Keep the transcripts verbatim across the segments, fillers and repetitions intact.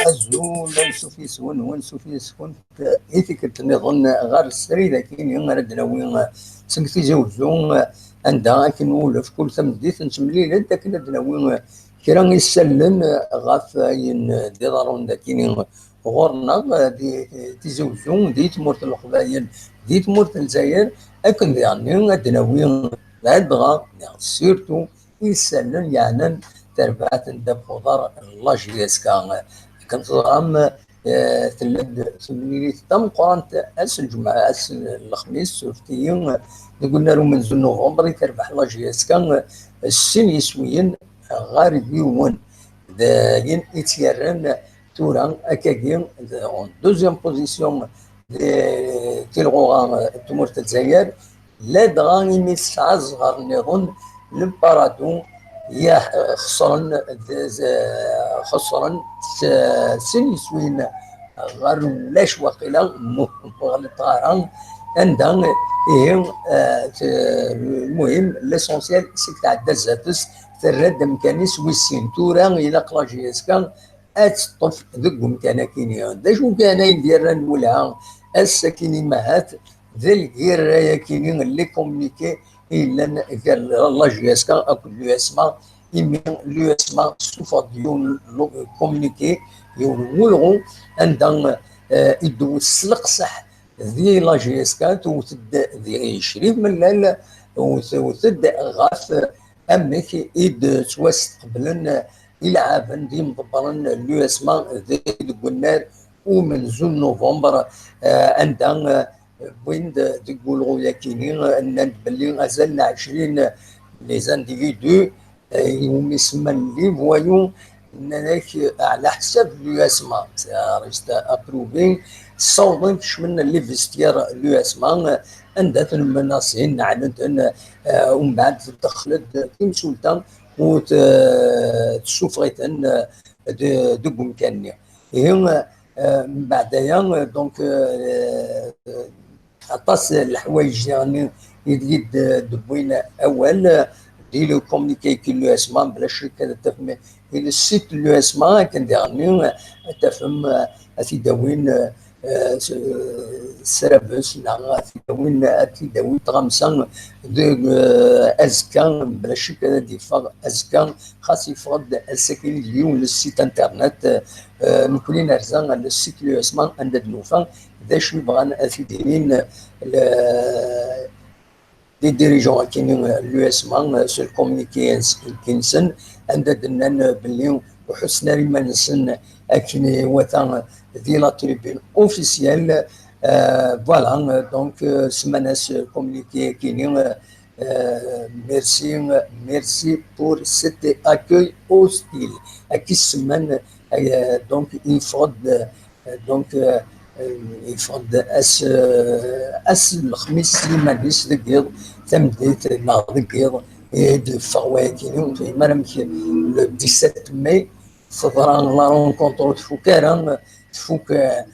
Azul, ansuf yes-wen, wansuf yes-wen i tikkelt nniḍen ɣer srid akkin ara d-nawi seg Tizi Uzzu, anda akken ulef kul tameddit nettemlil-d akken ad d-nawi kra isallen ɣef ayen d-iḍerrun d akkin ɣur-neɣ di Tizi Uzzu, di tmurt n Leqbayel, di tmurt n Lezzayer, akken diɣenni ad d-nawi ladɣa, neɣ surtout, isallen yeɛnan tarbaɛt n ddabex uḍar n la J S K. Akken teẓram, eh, tella-d temlilit tameqqrant ass n lǧemɛa, ass n lexmis, surfet-iyi, deg unnar umenzu n novembre i terbeḥ la J S K s sin yiswiyen ɣer yiwen. D ayen i tt-yerran tura akkagi en deuxième position di tilɣuɣa n tmurt n Lezzayer, ladɣa imi tesɛa zzher nniḍen, le Paradou, yah, xesren, xesren s-, sin yiswiyen ɣer ulac waqila, mu ɣliṭeɣ ara, anda ihi, eh, t-, lmuhim, l'essentiel, seg tɛedda zdat-s, terra-d amkan-is wis sin. Tura ilaq la J S K ad teṭṭef deg umkan-akini. D acu kan ay d-yerran lwelha ass-akini, mahat d lgirra-yakini, les communiqués i yellan gar la J S K akked l'U S M A, imi l'U S M A tessufeɣ-d yiwen n communiqué, yiwen n wulɣu, anda, eh, i d-tewwet s leqseḥ di la J S K, tewwet-d di Crif Mellal, tewwet-d ɣef amek i d-ttwasqeblen ileɛɛaben d yimḍebbren n l'U S M A deg unnar umenzu n novembre, eh, anda, eh, wwin-d deg ulɣu-yakini, eh, nnan-d belli azal n ɛecrin les individus, eh, iwumi semman les voyous, nnan-ak, eh, ɛla ḥsab l'U S M A, terroriste approuvé, ssawḍen kecmen les vestiaires l'U S M A, eh, anda ten-menasin, neɛnen-ten, eh, umbeɛd tedxel-d timsulta u t-, eh, tessufeɣ-iten, eh, de-, deg umkan-nni. Ihi, eh, mbeɛd aya, eh, donc, eh, aṭas n leḥwayeǧ diɣen i d-, i d-, d-wwin awal, eh, di le communiqué n l'U S M A, bla ccek ad tafem i le site n l'U S M A, akken diɣen, eh, ad tafem, eh, ad t-id-awin, eh, eh, s-, s-, srabes, neɣ ad t-id-awin, ad t-id-awin tɣamsa deg, eh, azekka, bla ccek ad d-yeffeɣ azekka, xas yeffeɣ-d ass-agi deg yiwen n site internet, eh, nekkni nerza le site n l'U S M A anda d-nufa d acu i bɣan ad t-id-inin le-, les dirigeants akini n l'U S M A, eh, s le communiqué-nsen, anda d-nnan, eh, belli ur ḥussen ara iman-nsen akken iwata di la tribune officielle. Eh, voilà, eh, donc, eh, semman-as communiqué akini, eh, eh, merci, merci pour cet accueil hostile. Akka i s-semman, eh, donc, yeffeɣ-d, eh, donc, eh, eh, yeffeɣ-d ass, eh, ass n lexmis s yiman-is deg yiḍ, tameddit neɣ deg yiḍ, i d-yeffeɣ wayagi, ur nefhim ara amek le dix-sept mai teḍra la rencontre, ur tfuk ara, tfuk, eh,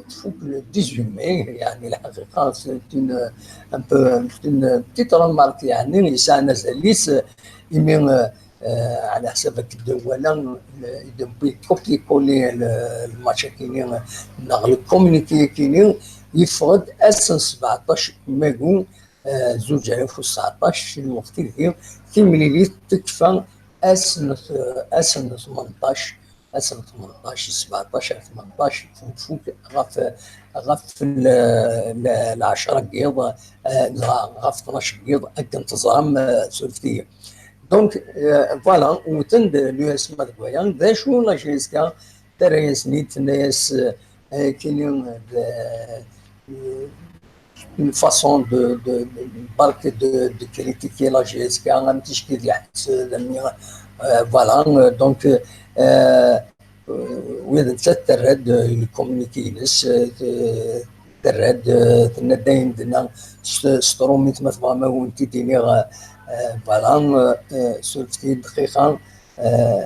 tfuk le dix-huit mai, yeɛni lḥaqiqa, c'est une, un peu, c'est une petite remarque, yeɛni yesɛan azal-is, imi, eh, eh, ɛla ḥsab akken d-wala, eh, i d-newwi copier-coller le, le match-akini, eh, neɣ le communiqué-akini, yeffeɣ-d ass n sbeɛṭac mai, eh, zuǧ alaf u seɛṭac, lweqt ideg timlilit tekfa ass n t-, ass n tmenṭac, ass n tmenṭac, sbeɛṭac ar tmenṭac, tfuk ɣef, ɣef l-, l-, lɛecra n yiḍ, eh, neɣ ɣef tnac n yiḍ, akken teẓram, eh, surfet-iyi. Donc, eh, voilà, wten-d l'U S M A deg waya. D acu la J S K terra-yasen-id, tenna-yas, eh, kini, eh, une façon de, de, de, bark de, de critiquer la J S K, am ticki d lḥess, d mmi, euh, voilà, euh, donc, euh, euh, wid nettat terra-d, euh, le communiqué-ines, euh, de, terra-d, euh, tenna-d ayen d-tenna s, s trumit, ma tebɣam ad wen-t-id-iniɣ, euh, euh, voilà, euh, euh, surfet-iyi-d dqiqa, euh,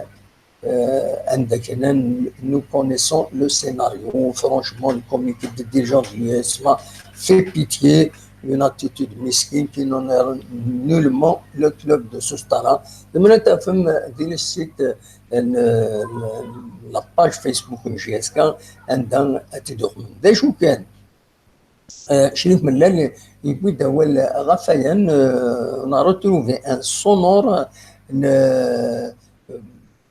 euh, anda kan, nous connaissons le scénario. Franchement, le communiqué de dirigeants de l'U S M A fait pitié. Une attitude mesquine qui n'honore nullement le club de Sustara. Zemren ad tafem di le site, euh, la page Facebook n J S K, anda ad tt-id-uqmen. D acu kan, euh, Crif Mellal yewwi-d awal ɣef wayen, euh, on a retrouvé un sonore, euh,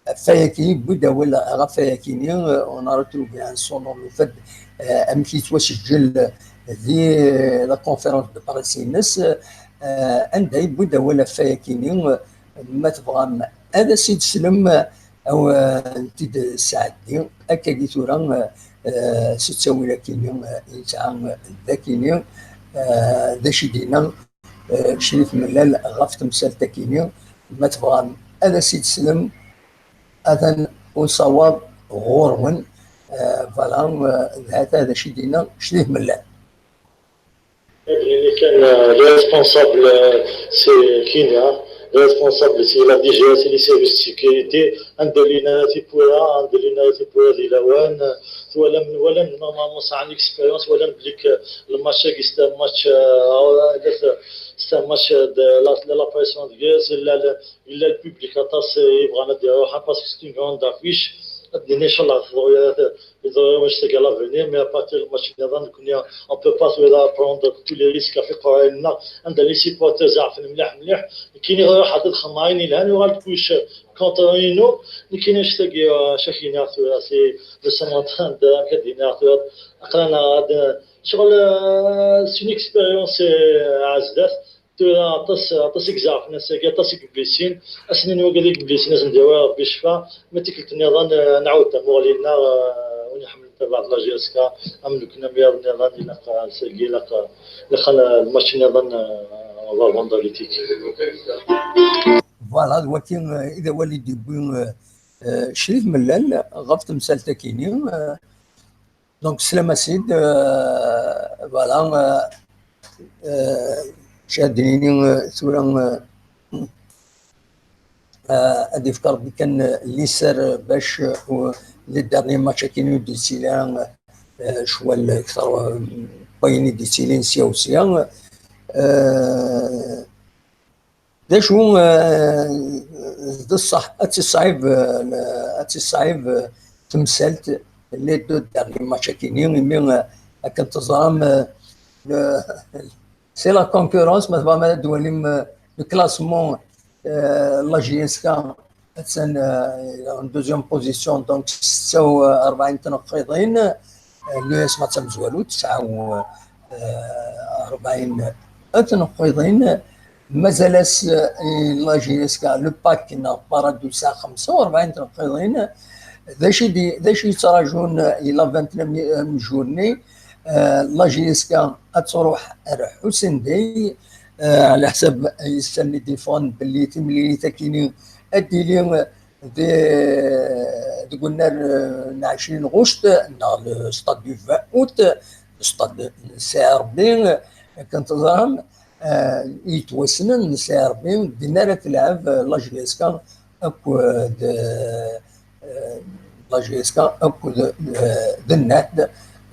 ɣef wayagi, yewwi-d awal ɣef wayagi-nni, euh, on a retrouvé un sonore, nufa-d, euh, amek yettwaseǧǧel di, euh, la conférence de presse-ines, euh, anda yewwi-d awal ɣef wayagi-nni, euh, ma tebɣam ad as-id-teslem, euh, aw, euh, n-t-id-sɛeddi, akkagi tura, euh, euh, s ttawil akini, euh, yesɛa, euh, d akini, euh, d acu i d-yenna, euh, Crif Mellal ɣef temsalt akini, ma tebɣam ad as-id-teslem, atan usawaḍ ɣur-wen, euh, voilà, euh, d hata d acu i d-yenna Crif Mellal. Ad nini kan, euh, les responsables, euh, c'est Kenya, les responsables c'est la D G S et les services de sécurité, anda llan ara tiwwura, anda llan ara tiwwura di lawan, euh, twalam, walan normalement sɛan l'expérience, walan belli que le match-agi c'est un match, euh, c'est un match de la, de la pression de guerre, c'est la, la, yella le public aṭas, euh, yebɣan ad iruḥ, parce que c'est une grande affiche. Ad nini inchallah teḍru, teḍru wannect-agi à l'avenir, mais à partir du match niḍen, nekkni on peut pas tura prendre tous les risques ɣef iqerrayen-nneɣ, anda les supporters zeɛfen mliḥ mliḥ. Nekkini ruḥeɣ ad xedmeɣ ayen yelhan, yuɣal kullec contre inu. Nekkini annect-agi, euh, acu ak-iniɣ tura, c'est, nous sommes en train de, amek ad iniɣ tura, aql-aneɣ ad, ccɣel, euh, c'est une expérience, euh, ar zdat. Tura aṭas, aṭas i izeɛfen ass-agi, aṭas i iblisin. Ass-nni n wagad i iblisin, ad sen-d-yawi Rebbi ccfa. Ma tikkelt nniḍen, eh, nɛawed tamuɣli-nneɣ, eh, win iḥemmlen tabaɛt la J S K, am nekkni am wiyaḍ nniḍen, ilaq, eh, ass-agi, ilaq, eh, ilaq, eh, lmatch nniḍen, eh, on va rendre l'éthique. Voilà, d waki, eh, i d awal i d-yewwi, eh, eh, Crif Mellal ɣef temsalt-akini, eh, Donc, slama sid, euh, voilà, euh, euh, acu ad d-nini, euh, tura, euh, euh, ad yefk Rebbi kan, euh, liser, euh, bac, euh, les derniers matchs akkin ur d-yettili ara, euh, cwal kter, euh, n wayen i d-yettilin sya u sya. Euh, D acu, eh, d ṣṣeḥ, ad tt-iṣɛib, eh, ad tt-iṣɛib, eh, temsalt, les deux derniers matchs akini, imi, eh, akken teẓram, eh, le, c'est la concurrence, ma tebɣam ad twalim, eh, le classement, eh, la J S K, attan, eh, en deuxième position, donc setta u rebɛin tneqqiḍin, eh, l'U S M A d tamezwarut, tesɛa u, eh, rebɛin tneqqiḍin, mazal-as, eh, i la J S K le pack neɣ Paradou tesɛa xemsa u rebɛin tneqqiḍin, d acu i d-, d acu yettraǧun i la vingt-neuvième journée, eh, la J S K ad truḥ ar Ḥusen Day, eh, ɛla ḥsab yessalni d-yeffɣen belli timlilit akini ad d-tili di, deg unnar, eh, n ɛecrin ɣuct, neɣ le stade du vingt août, le stade n Sɛiṛebbi, akken teẓram, eh, yettwassnen n Sɛiṛebbi, din ara telɛeb, eh, la J S K akked, eh, la J S K akked, eh, d Nnad.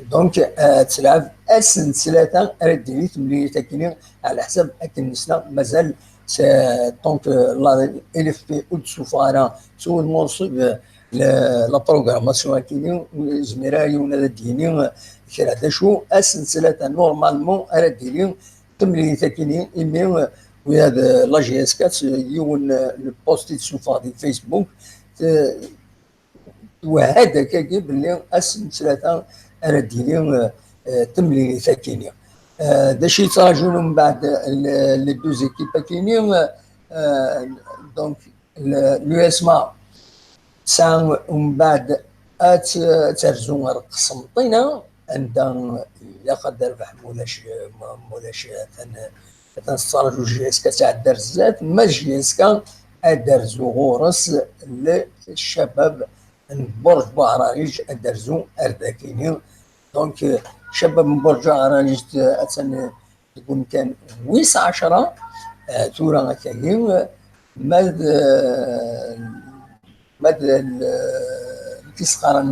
Donc, eh, ad telɛeb ass n ttlata ara d-tili temlilit akini, ɛla ḥsab akken nesla mazal, c'est, donc, euh, la, L F P ur d-tessufeɣ ara, tout le monde, euh, le, la programmation akini, ur yezmir ara yiwen ad d-yini, euh, kra. D acu, ass n ttlata, normalement, ara d-yili temlilit akini, imi, euh, wiyaḍ, euh, la J S K, yiwen, euh, le post i d-tessufeɣ di Facebook, euh, twehha-d akkagi belli ass n ttlata ara d-yili, eh, eh, temlilit akini. Eh, d acu yettraǧun umbeɛd, eh, le-, les deux équipes akini, eh, eh, donc, le-, l'U S M A tesɛa umbeɛd ad t-, ad terzu ar Qsenṭina, anda ilaq ad d-terbeḥ, ma ulac, ma, ma ulac, atan, atan tettraǧu J S K ad tɛeddi ar zdat, ma J S K ad d-terzu ɣur-s le Cabab n Burj Buɛrariǧ, ad d-terzu ar dakini. Donc, euh, Cabab n Burǧa Ɛrarijt, eh, attan deg umkan wis ɛecṛa, eh, tura akkagi, eh, ma d, eh, ma d l-, amek i s-qqaren,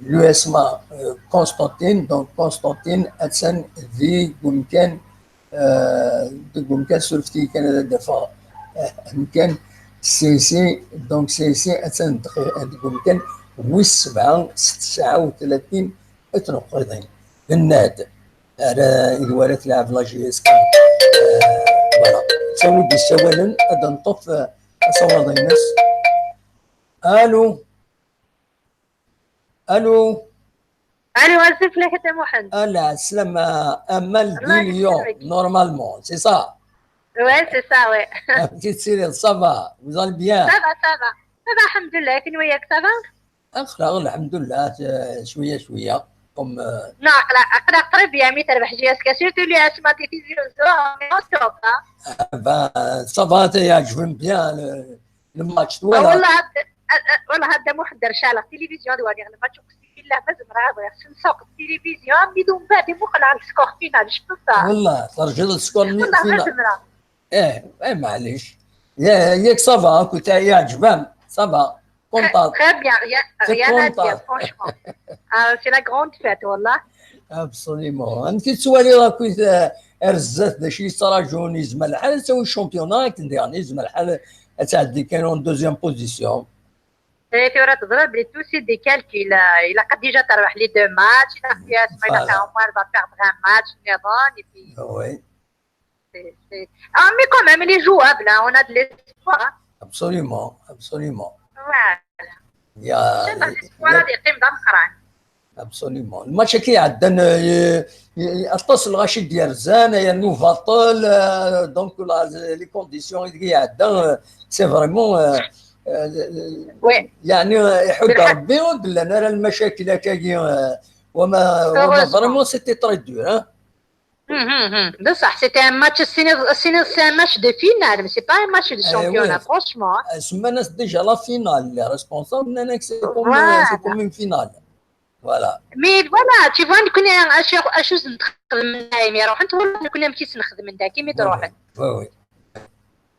l'U S M A, eh, Constantine, donc Constantine attan deg umkan, eh, deg umkan, surfet-iyi kan ad d-afeɣ, eh, amkan, C C, donc C C attan deg, deg umkan wis sebɛa s tesɛa u tlatin n tneqqiḍin. Nenna-d, ara, i d wara tleɛb la J S K. Eh, voilà. Ttawi d-issawalen, ad d-neṭṭef, eh, asawaḍ-ines. Allô? Allô? Allô, azul fell-ak a Dda Muḥend. Ala, slama, amal di Lyon, normalement, c'est ça? Ouais, c'est ça, ouais. Amek i tettiliḍ, ça va? Vous allez bien? Ça va, ça va. Ça va, alhamdoulilah, kenwi yak, ça va? Aql-aɣ, lḥemdullah, eh, cwiya, cwiya. Comme, eh, non, aql-aɣ, aql-aɣ très bien, mi terbeḥ J S K, surtout l'U S M A Tizi Ouzou, on est au top, hein. Ah, ben, ça va, yeɛǧeb-am bien le, le match, ah, twalaḍ? Wallah, had-, ah, ah, wallah, a Dda Muḥend, rcaleɣ tilivizyu ad waliɣ le match, uqsim billah, ma zemreɣ ad waliɣ s lsaq tilivizyu, mi d umbeɛd i muqleɣ le score final, je peux pas. Wallah, terjiḍ le score final? Wallah, ma zemreɣ. Eh, eh, maɛlic. Ya-, yak ça va, écoute, yeɛǧeb-am, ça va. Très, très bien, rien, rien à dire, franchement. Ah, c'est la grande fête, wallah. Absolument. Amek i tettwaliḍ akkit, eh, ar zdat d acu yettṛajun? Yezmer lḥal ad tawi championnat akken diɣen, yezmer lḥal ad tɛeddi kan en deuxième position. Eh, tura teẓriḍ belli tout c'est des calculs, eh, ilaq déjà terbeḥ les deux matchs, ilaq L U S M A, ilaq, voilà, au moins elle va perdre un match, niḍen, et puis, oui. C'est, c'est, ah, mais quand même, il est jouable, hein, on a de l'espoir, hein. Absolument, absolument. Voilà. Il y a, il y a, inshallah, l'espoir ad yeqqim d ameqqran. Absolument. Le match-agi iɛeddan, euh, aṭas n lɣaci i d-yerzan, yernu baṭel, euh, donc la, les conditions i d-iɛeddan, euh, c'est vraiment, euh, euh, oui, yeɛni, euh, iḥudd Rebbi, ur d-llan ara lmacakil akkagi, euh, wama, wama, heureusement, vraiment, c'était très dur, hein. Mhm, mhm. Bessah, c'était un match, ssiniḍ, ssiniḍ, c'est un match de finale, mais c'est pas un match de championnat, eh oui, franchement, hein. Eh, semman-as déjà la finale, les responsables, nnan-ak c'est comme, euh, c'est, voilà, comme une finale. Voilà. Mais voilà, tu vois, nekkni acu, acu s-nexdem daymi ruḥent, wala nekkni amek i s-nexdem daki mi d-ruḥent. Oui, oui.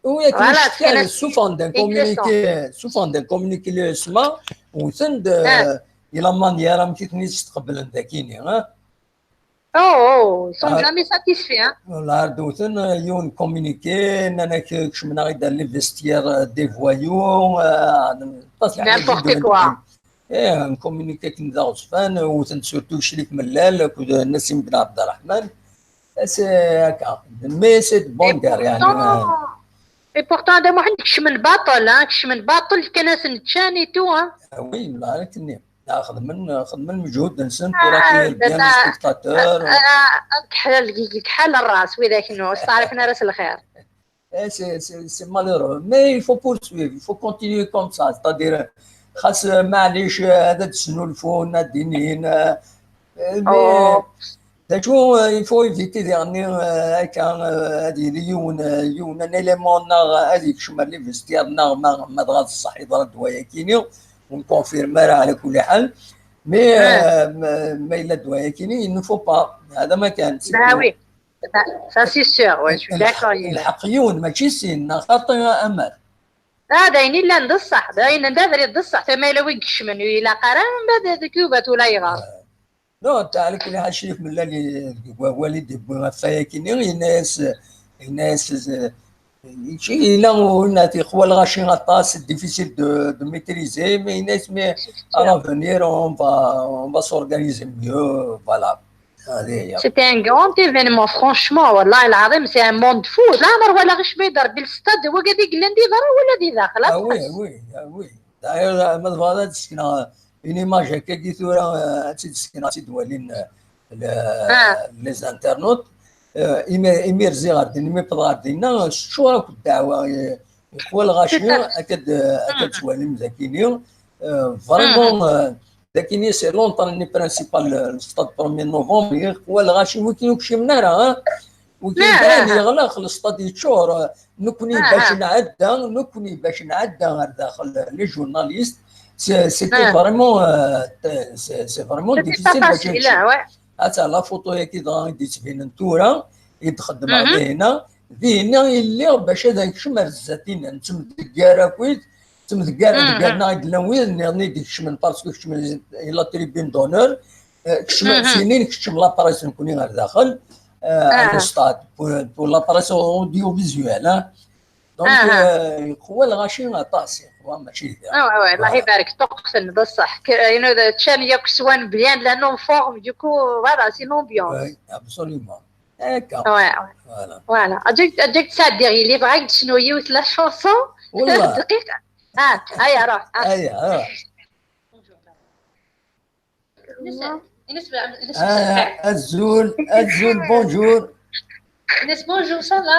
Oui, oui. Oui, voilà, c'est sufan d'un communiqué, sufan d'un communiqué l'U S M A, wten-d, ah, euh, la manière amek i ten-id-stqeblen dakini, hein. Oh, oh, ils sont, ah, jamais satisfaits, hein. Là, d-wten, euh, yiwen communiqué, nnan-ak kecmen-aɣ-id les vestiaires, euh, des voyous, euh, n'importe quoi. Eh, un communiqué akken d aɣezfan, wten-d surtout Crif Mellal akked Nassim Ben Abderrahman. C'est, akka. Mais c'est de bonne guerre, yeɛni, euh. Et pourtant, Dda Muḥend kecmen baṭel, hein, kecmen baṭel, fkan-asen ččan et tout, hein. Ah oui, la, akken-nni. Ah, xedmen, xedmen lmeǧhud-nsen, ah, tura kif, bien, les spectateurs. Ah, ah, ah, leḥḥal, leḥḥal n ras, widak-nni ur steɛṛifen ara s lxir. Eh, c'est, c'est, c'est malheureux. Mais il faut poursuivre, il faut continuer comme ça. C'est-à-dire, xas, euh, maɛlic, euh, ad d-snulfun, ad d-inin, euh, euh, mais, oh, d acu, euh, il faut éviter, diɣen, euh, akka, euh, ad yili yiwen, euh, yiwen, un élément, neɣ ad yekcem ar les vestiaires, neɣ ma, ma dɣa d ṣṣeḥ yeḍra-d wayakini, ur nkonfirm ara, ɛla kulli ḥal. Mais, ah, euh, ma, ma yella d wayakini, il ne faut pas. Hada ma kan, c'est tout. Bah oui. Ça, ça, c'est sûr, ouais, je suis d'accord, lḥeqq yiwen, mačči sin, neɣ xaṭi, Amal? Ah, d ayen illan d ṣṣeḥ, d ayen d abrid d ṣṣeḥ, tama yella wi ikecmen, ur ilaq ara, mbeɛd deg Yuba ula yeɣer. Non, ɛla kulli ḥal, Crif Mellal, deg wawal i d-yewwi ɣef wayakini, yenna-yas, yenna-yas, eh, yella, yenna-t, iqwa lɣaci aṭas, c'est difficile de, de maîtriser, mais yenna-yas, mais à l'avenir, on va, on va s'organiser mieux, voilà. C'était un grand événement, franchement, wallah العظيم, c'est un monde fou. Leɛmer walaɣ icbi d Rebbi, le stade, wagi d yellan di berra wala di daxel. Ah oui, oui, ah oui. D'ailleurs, ma tebɣiḍ ad d-sekneɣ une image akkagi tura, euh, ad tt-id-sekneɣ, ad tt-id-walin, euh, le-, les internautes. Euh, imi, imi rziɣ ɣer din, imi wwḍeɣ ɣer dinna, teččur akk ddeɛwa, euh, iqwa lɣaci, akka d, akka d-twalim dakini. Euh, vraiment, euh, Dakini, c'est l'entraînement principal, le stade premier novembre, iqwa lɣaci, wi ken-, ur kcimen ara, hein? Wi ken-, dayen yeɣleq, le stade yeččur, euh, nekkni bac nɛedda, nekkni bac nɛedda ar daxel, les journalistes, c'est, c'était vraiment, euh, c'est, c'est vraiment difficile bac ad nekcem. Ata la photo-yagi dɣa i d-yettbinen tura, i d-xeddmeɣ dihinna, dihinna i lliɣ bac ad nekcem ar zdat-inna, nettemdeggar akkit, nettemdeggar adeggar-nneɣ i d-llan wid nniḍen i d-ikecmen, parce que kecmen i la tribune d'honneur, eh, kecmen, sinin kecmen la presse nekkni ar daxel, eh, ar le stade, pour, pour la presse audiovisuelle, hein. Donc, euh, yeqwa lɣaci aṭas, yeqwa mačči d da. Ah, ouais, ouais, Allah ibarak, ṭuqqten, bṣeḥ. K-, you know, the, ččan yakk swan bien, llan en forme, du coup, voilà, c'est l'ambiance. Oui, absolument. D'accord. Ouais, ouais. Voilà. Voilà. Aǧak, aǧak tesɛeddiɣ yelli, bɣa ad d-tecnu yiwet la chanson. Wallah. Dqiqa. Ah, aya, ruḥ. Ah. Aya, ruḥ. Ines, Ines, Ines, ah, azul, azul, bonjour. Ines, bonjour, ça va?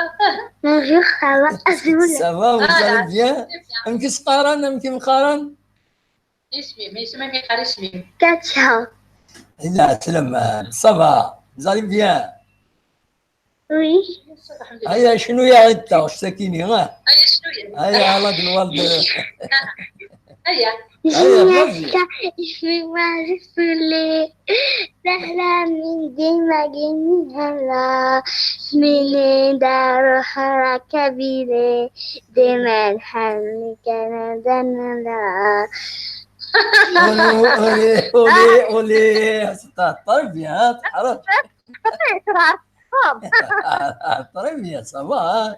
Bonjour, ça va, azul. Ça va, vous allez bien? Amek i s-qqaren, amek i m-qqaren? Isem-im, isem-im, isem-im. Katia. Ila, salam, ça va, vous allez bien? Oui. Aya, cnu-yaɣ-d taɣect akini, ah? Aya, cnu-yaɣ. Aya, ala d lwald. Aya. Aya, vas-y. Isem-iw Ɛziz Sule. Sahla min dima gini hala. Smini daru hara kabile. Dima nḥemmel kana danala. Olé, olé, olé, olé. C'est très bien, très bien. Très bien, ça va, hein?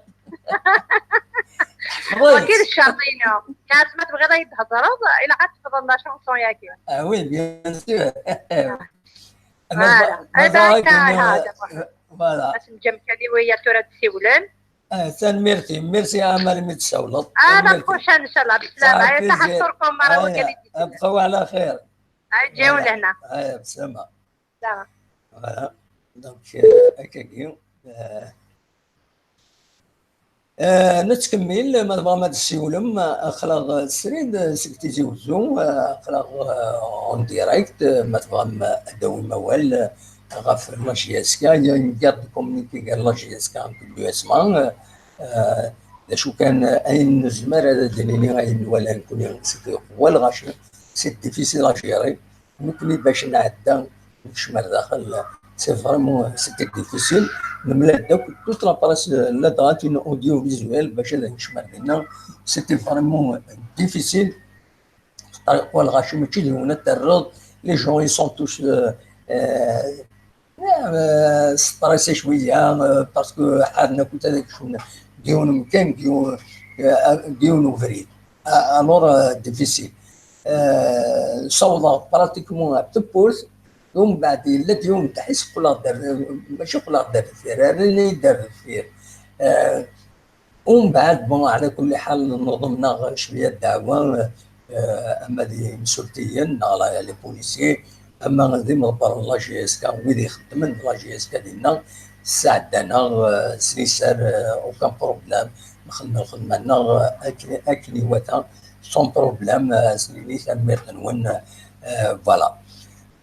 Tḥefḍeḍ. Wagi d ccerṭ-inu. Nnas, ma tebɣiḍ ad yi-d-thedreḍ, ilaq ad tḥefḍeḍ la chanson-yagi. Ah oui, bien sûr. Voilà. Voilà. Ad s-nǧem kan i wiyaḍ tura ad d-siwlen. Ah, tanemmirt-im. Merci, Amal, imi d-tsawleḍ. Ah, la prochaine, inchallah. Bislama. Tanemmirt. Taḥeṣṣurkum mara wagi d-yeslen. Abqaw ɛla xir. Ay, ǧiw lehna. Ay, bsama. Voilà. Donc, euh, akkagi, euh, euh, nettkemmil, ma tebɣam ad tessiwlem, aql-aɣ srid seg Tizi Wezzu, euh, aql-aɣ, euh, en direct, euh, ma tebɣam ad d-tawim awal, euh, ɣef la J S K, il y a une guerre de communiqué gar la J S K et l'U S M A, euh, euh, d acu kan, euh, ayen nezmer ad d-nini, ayen nwala nekkni, c'est que, c'est difficile à gérer. Nekkni bac nɛedda, nekcem ar daxel, c'est vraiment, c'était difficile. Nemlal-d akk toute la presse, la droite audiovisuelle, bac ad nekcem ar dinna, c'était vraiment difficile. Ṭṭariq wa lɣaci mačči d yiwen ad terreḍ, les gens ils sont tous, euh, euh, euh, stressés cwiya, euh, parce que ḥaren akk ad kecmen deg yiwen umkan, deg yiwen, euh, deg yiwen ubrid. Ah, alors, euh, difficile. Euh, ssawḍeɣ pratiquement ɣer tewwurt, umbeɛd yella-d yiwen n tḥiss, qqleɣ-d ar, mačči qqleɣ-d ar deffir, rran-iyi-d ar deffir. Euh, umbeɛd, bon, ɛla kulli ḥal, nuḍen-aɣ cwiya ddeɛwa, euh, ama d imsultiyen, neɣ la, les policiers, ama d imeḍbaren n la J S K, wid ixeddmen d la J S K dinna, sɛeddan-aɣ, euh, s liser, euh, aucun problème. Nxeddem lxedma-nneɣ, euh, akken, akken iwata, sans problème, euh, s nini tanemmirt-nwen, euh, voilà.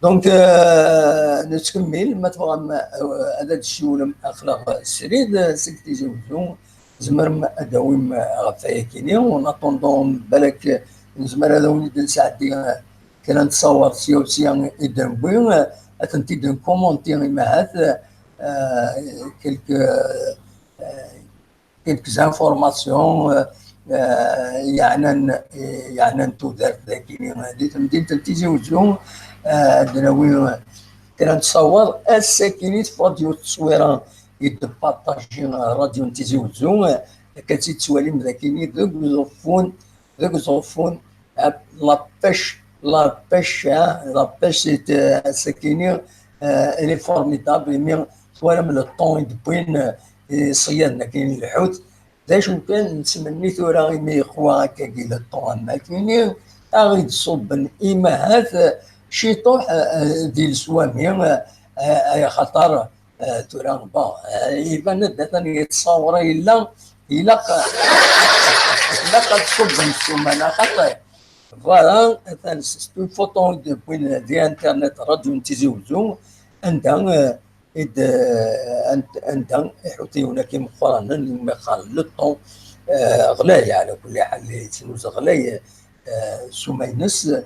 Donc, euh, nettkemmil, ma tebɣam, euh, ad d-tessiwlem, aql-aɣ srid, euh, seg Tizi Wezzu, tzemrem ad d-tawim, euh, ɣef wayakini. En attendant, balak, euh, nezmer ad awen-d-nesɛeddi, euh, kra n tsawer sya u sya i d-newwi, euh, ad tent-id-nkumunti, imahat, euh, quelques, euh, quelques informations, euh, euh, yeɛnan, yeɛnan tudert dagi, di temdint n Tizi Wezzu, euh, ad d-nawi kra n tsawer. Ass-akini teffeɣ-d yiwet n tteswira i d-partaji rradyu n Tizi Wezzu, euh, akka tt-id-tettwalim dagini deg uẓeffun, deg uẓeffun, euh, la pêche, la pêche, hein, la pêche, c'est, euh, ass-akini, euh, elle est formidable, imi twalam le ton i d-wwin, euh, iṣeyyaden akken lḥut. D acu kan, nettmenni tura imi yeqwa akkagi le ton am akini, a ɣ-id-ṣubben imahat, euh, ciṭuḥ, euh, di leswami, euh, euh, ay axaṭer, euh, tura, bon, euh, iban-d atan yettṣawra yella, ilaq, ilaq ad ṣubben ssuma, neɣ xaṭi. Voilà, atan c'est une photo i d-wwin di internet, rradyu n Tizi Wezzu, anda, euh, i d, euh, ant-, anda iḥutiyen-agi imeqqranen, imi qqaren le ton, euh, ɣlay, ɛla kulli ḥal, yettnuz ɣlay, euh, ssuma-ines, euh,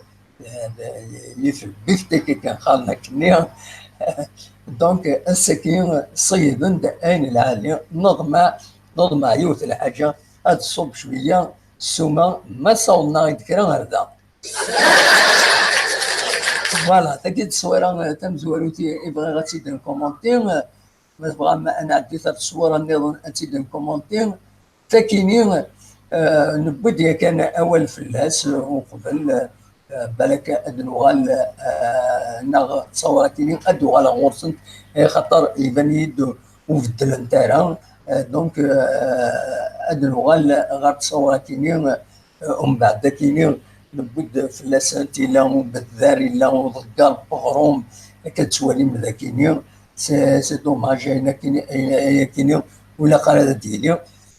yif lbiftek kan qqaren akkenni, Donc, ass-agi, ṣeyyden-d ayen lɛali, neḍmeɛ, neḍmeɛ yiwet lḥaǧa, ad tṣubb cwiya ssuma, ma sawḍen-aɣ-id kra ar da. Voilà, tagi d tteswira tamezwarut i, i bɣiɣ ad tt-id-nkumanti. Ma tebɣam ad nɛeddi ar tteswira nniḍen ad tt-id-nkumanti. Takini, eh, newwi-d yakan awal fell-as, eh, uqbel, eh, balak ad nuɣal, eh, neɣ ttawrakini ad uɣaleɣ ɣur-sent, eh, xaṭer iban-iyi-d ur beddlent ara. Eh, donc, eh, ad nuɣal ɣer ttawrakini, eh, umbeɛd akini newwi-d fell-asent, yella ubeddar, yella uḍeggar n weɣrum, akka d-tettwalim dakini. C'est, c'est dommage, ayen akini, ayen, ayen akini ur ilaq ara ad d-yili.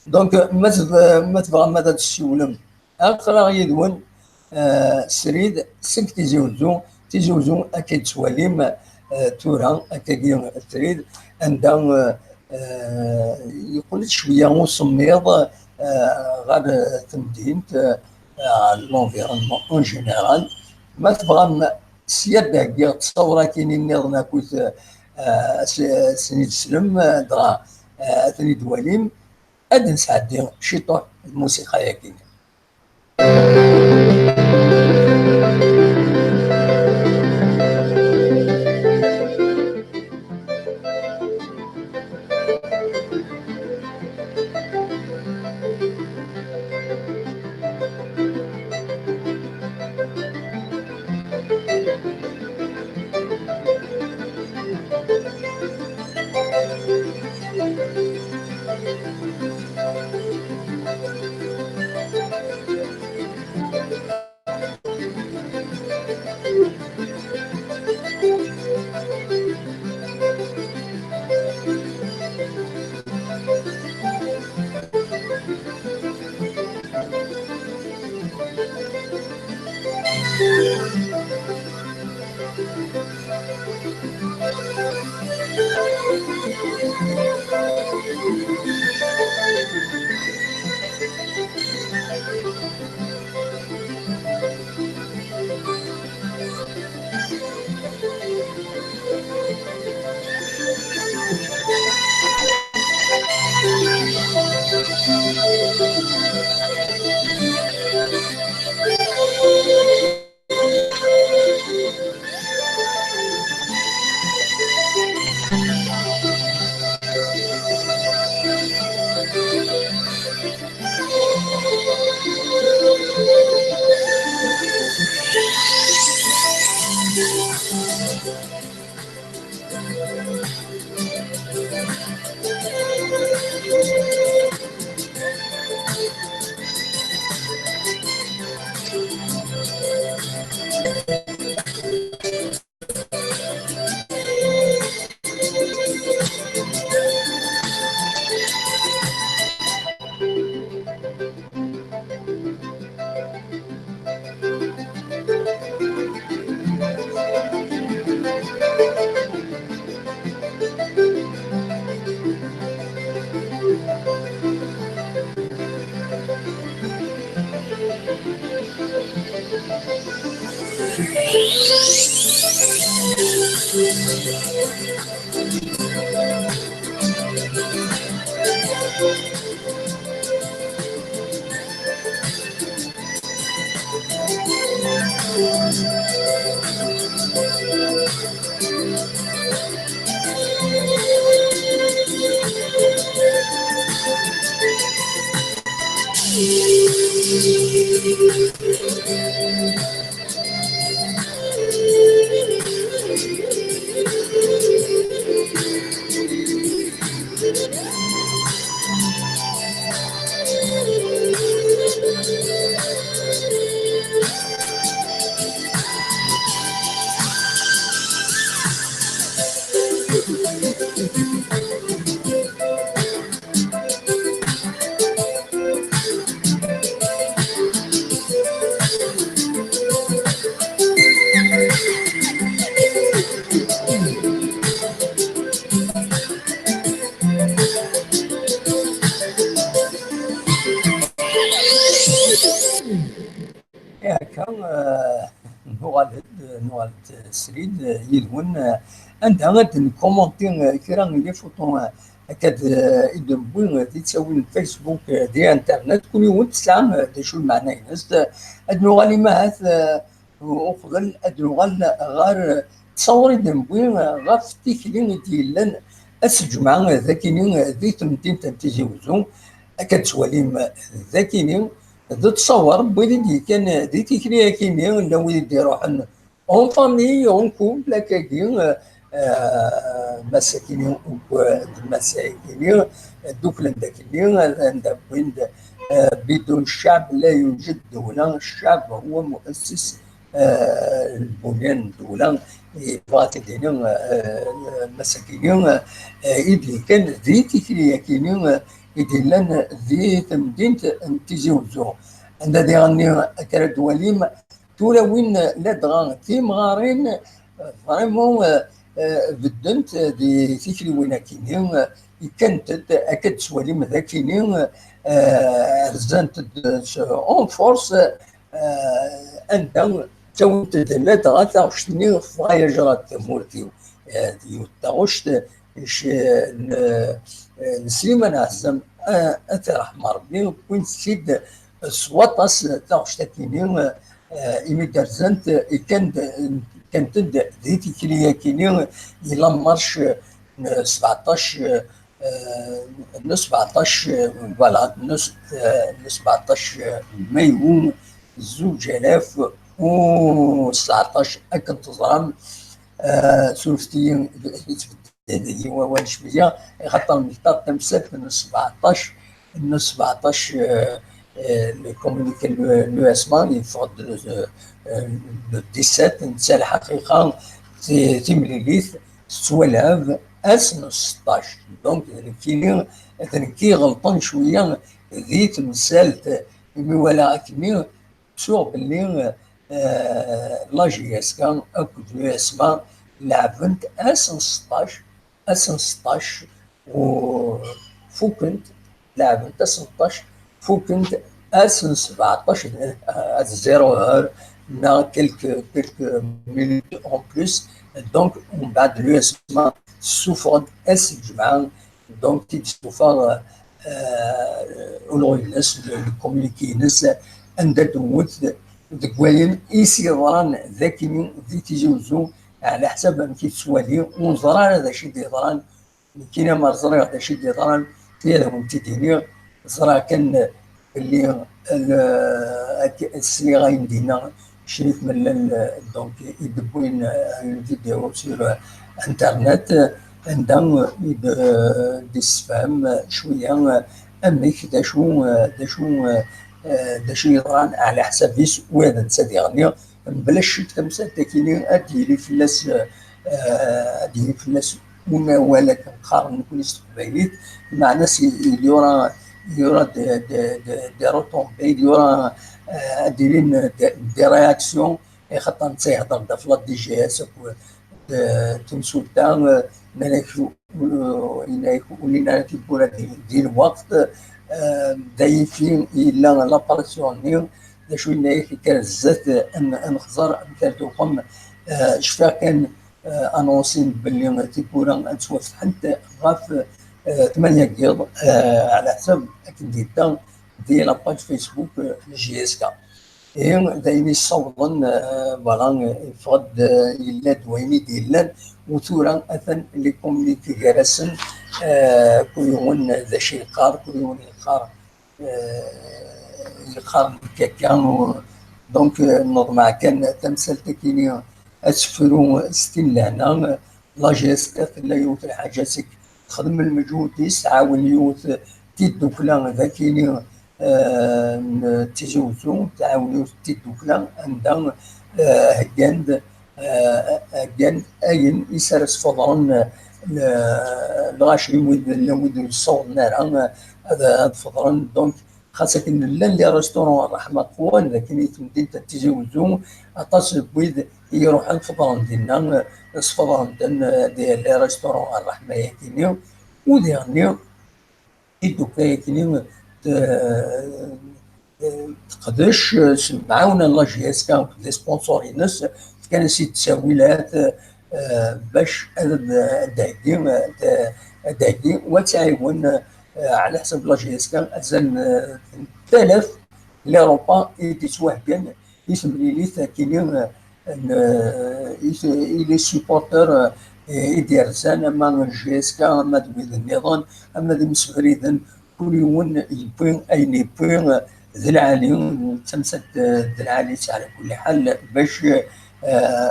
Donc, ma teb-, ma tebɣam ad d-tessiwlem, aql-aɣ yid-wen, eh, srid seg Tizi Uzzu. Tizi Uzzu, akka d-tettwalim, eh, tura, akkagi srid, anda, eh, eh, yeqqel-d cwiya usemmiḍ, eh, ɣer temdint, eh, ɣer l'environnement en général. Ma tebɣam, sya d-heggiɣ ttṣawrakin nniḍen akked, eh, s-, s-, sen-id-slem, eh, dɣa, eh, ad ten-id-twalim. Ad nesɛeddi ciṭuḥ n lmusiqa-yagi. Akka, eh, nuɣal-d, nuɣal-d srid, eh, yid-wen, eh, anda ad nkumanti kra n les photos akka d i d-newwi di ttawil n Facebook, di internet, kul yiwen tesɛa d acu lmeɛna-ines. Ad nuɣal imahat uqbel ad nuɣal ɣer ttṣawur i d-newwi ɣef tikli i d-yellan ass n lǧemɛa d akini di temdint n Tizi Wezzu. Akka d-tettwalim d akini d ttṣawur n wid i d-yekkan di tikli akini, llan wid i d-iruḥen en famille, en couple, akkagi, euh, euh, mass akini, euh, d mass akini, ddukklen-d akini, anda wwin-d, euh, بدون شعب لا يوجد دولة، الشعب هو مؤسس، euh, البنيان الدولة. Yebɣa ad d-yini, euh, mass akini, euh, i d-yekkan di tikli akini, euh, i d-yellan di temdint n Tizi Wezzu. Anda diɣen akka ara d-twalim tulawin ladɣa timɣarin, vraiment, euh, euh, beddent di tikliwin akini, euh, kkant-d, akka d-tettwalim d akini, euh, rzant-d s, en force, euh, anda ttawint-d ladɣa taɣect-nni ɣef ɣaya jrat tamurt-iw. Euh, d yiwet taɣect, euh, n, euh, n Sliman Ɛezzam, euh, ad t-iṛḥem Ṛebbi, wwint-tt-id s waṭas taɣect akini, euh, imi d-rzant, euh, kan-, kkant-d di tikli akini, i la marche n sbeɛṭac, euh, n sbeɛṭac, euh, voilà, n s-, euh, n sbeɛṭac, euh, mayu, zuǧ alaf u sbeɛṭac, akken teẓram, euh, surfet-iyi, i wawal cwiya, axaṭer nektaḍ tamsalt n sbeɛṭac, n sbeɛṭac, euh, euh, le communiqué n l'U S M A yeffeɣ-d, euh, euh, le dix-sept, netta lḥaqiqa ti-, timlilit tettwalab ass n seṭṭac. Donc, d nekkini, d nekk i iɣelṭen cwiya di temsalt, imi walaɣ akkenni, ttuɣ belli, euh, la J S K akked l'U S M A leɛbent ass n seṭṭac, ass n seṭṭac, u fukent, leɛbent ass n seṭṭac, fukent ass n sbeɛṭac, à zéro heure, neɣ quelques, quelques minutes en plus. Donc, mbeɛd l'U S M A tessufeɣ-d ass n lǧemɛa, donc, i d-tessufeɣ, euh, ulɣu-ines, le, le communiqué-ines, anda d-tewwet deg wayen i s-yeḍran d akini di Tizi Wezzu, ɛla ḥsab amek i tettwali, ur neẓri ara d acu i d-yeḍran. Nekkini ma ẓriɣ d acu i d-yeḍran, ad awen-t-id-iniɣ. Ẓriɣ kan belli, euh, ak-, sliɣ ayen d-yenna Crif Mellal, euh, donc, i d-wwin, euh, une vidéo sur, euh, internet, euh, anda, euh, i d-, euh, d-issefhem, euh, cwiya, euh, amek, d acu, euh, d acu, euh, euh, d acu yeḍran ɛla ḥsab-is, wa d netta diɣenni, mebla ccek tamsalt akini ad d-yili fell-as, euh, euh, ad d-yili fell-as unawal akken qqaren nekkni s teqbaylit, meɛna s-, il y aura, il y aura des, des, des, des retombées, il y aura, euh, ad d-ilin des, des réactions, axaṭer netta yehder-d ɣef la D G S akked, euh, temsulta, euh, nnan-ak, euh, yenna-ak ur llin ara tiwwura di, di lweqt, euh, d ayifi yella la pression-nni, d acu yenna-ak kker zdat, ad n-, ad nexẓer amek ara tuqem, euh, cfiɣ kan euh, annoncé belli tiwwura ad ttwafetḥent ɣef, euh, tmanya n yiḍ, euh, ɛla ḥsab akken d-yedda di la page Facebook, euh, n J S K. Ihi d ayen yessawḍen, euh, voilà, yeffeɣ-d, euh, yella-d wayen i d-yellan, u tura atan les communiqués gar-asen, euh, kul yiwen d acu yeqqar, kul yiwen yeqqar, euh, yeqqar-d akka. Donc, euh, neḍmeɛ kan tamsalt-agi-nni ad tefru s tin lehna. La J S K tella yiwet n lḥaǧa, seg texdem lmeǧhud-is, tɛawen yiwet tiddukla d akini, euh, n Tizi Wezzu, tɛawen yiwet tiddukla anda, euh, heggan-d, euh, heggan ayen i s ara sfeḍren, euh, le-, lɣaci, wid, llan wid ur ssawḍen ara, euh, ad, ad feḍren. Donc, xas akken llan les restaurants Ṛṛeḥma qwan d akken i temdint n Tizi Wezzu, aṭas n wid i iruḥen feḍren dinna, sfeḍren-ten, euh, di les restaurants Ṛṛeḥma-yagi-nni, u diɣenni tiddukla-yagi-nni, euh, teqdec, euh, s lemɛawna n la J S K akked les sponsors-ines, fkan-as-id ttawilat, euh, eh, bac ad d-, ad d-heggi, ad d-heggi, wa ad tt-iɛiwen, eh, ɛla ḥsab la J S K, azal n, eh, n talaf n l'Europa i d-ittwaheggan i temlilit akini, eh, n, eh, i t-, i les supporters, eh, i d-yerzan, ama n J S K, ama d wid nniḍen, ama d imsebriden, kul yiwen yewwi ayen yewwi d lɛali, d tamsalt d lɛali, ɛla kulli ḥal, bac, eh,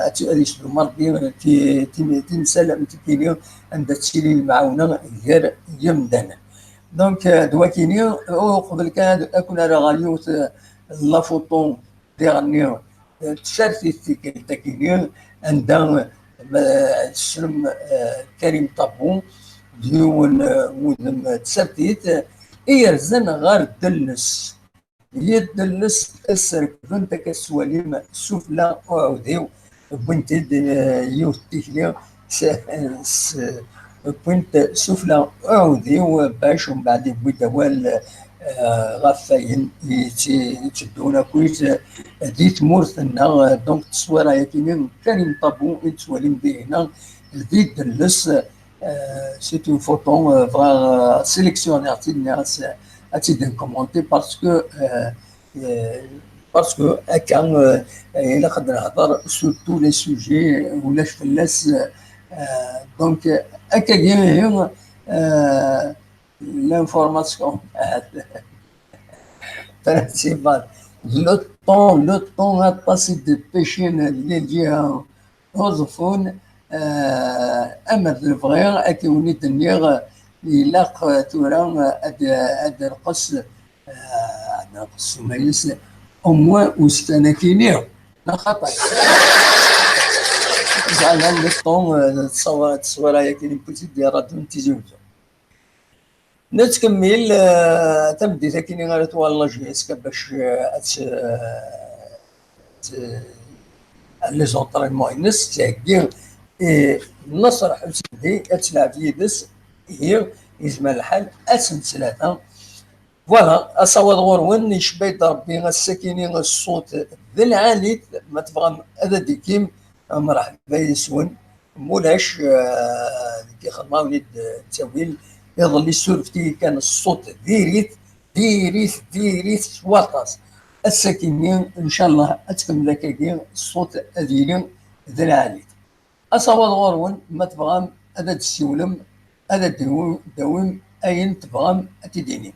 ad, ad yesdum Ṛebbi ti-, ti-, timsal am tikini anda ttili lemɛawna gar yimdanen. Donc, eh, d wakini, uqbel kan ad, ad kun-rreɣ ɣer yiwet, eh, la photo diɣenni, eh, tsertit tikkelt akini, anda, eh, tessnem, eh, Karim Tabou, d yiwen, eh, wudem, eh, tsertit, eh, i yerzan ɣer Delles. Yid Delles, srekbent akka s walim sufla uɛudiw, wwin-t-id, eh, yiwet tikli, s, s, wwin-t sufla uɛudiw, bac umbeɛd yewwi-d awal, eh, ɣef wayen yetti-, yetteddun akkit, eh, di tmurt-nneɣ. Eh, donc, tteswira-yakini n Karim Tabou i nettwalim dihin di Delles, eh, c'est une photo, eh, bɣiɣ, eh, sélectionner-tt-id, nniɣ-as, eh, ad tt-id-nkumunti parce que, eh, eh, parce que akka, eh, ilaq ad nehder sur tous les sujets, ulac fell-as, eh, donc, eh, akkagi, eh, l'information principale. Le temps, le temps aṭas i d-pêcher les liens. Uẓeffun, eh, amer d lebɣi, ad k-wen-id-nniɣ, ilaq, eh, tura, eh, ad, ad d-rqes, eh, ad d-rqes s umayes, au moins ussan akini, neɣ xaṭer. Zeɛma le temps, eh, ttṣawir-, ttṣwira-yakini n Putin di ṛṛadyu n Tizi Wezzu. Nettkemmil, eh, tameddit akini ara twaliḍ la J S K bac, eh, ad tt-, eh, tt-, les entraînements-ines, ttheggi i Naṣer Ḥusendi ad telɛeb yid-s, ihi yezmer lḥal ass n ttlata. Voilà, asawaḍ ɣur-wen, icebba-d Ṛebbi ass-akini ṣṣut d lɛali, ma tebɣam ad d-ikim, mreḥba yes-wen. Mulac, eh, deg yixemma wen-id ttawil, iḍelli surfet-iyi kan ṣṣut diri-t, diri-t, diri-t s waṭas. Ass-akini, ncallah, ad tkemmel akkagi ṣṣut ad yili d lɛali. Asawaḍ ɣur-wen, ma tebɣam ad d-tessiwlem, ad d-tawim ayen tebɣam ad t-id-tinim.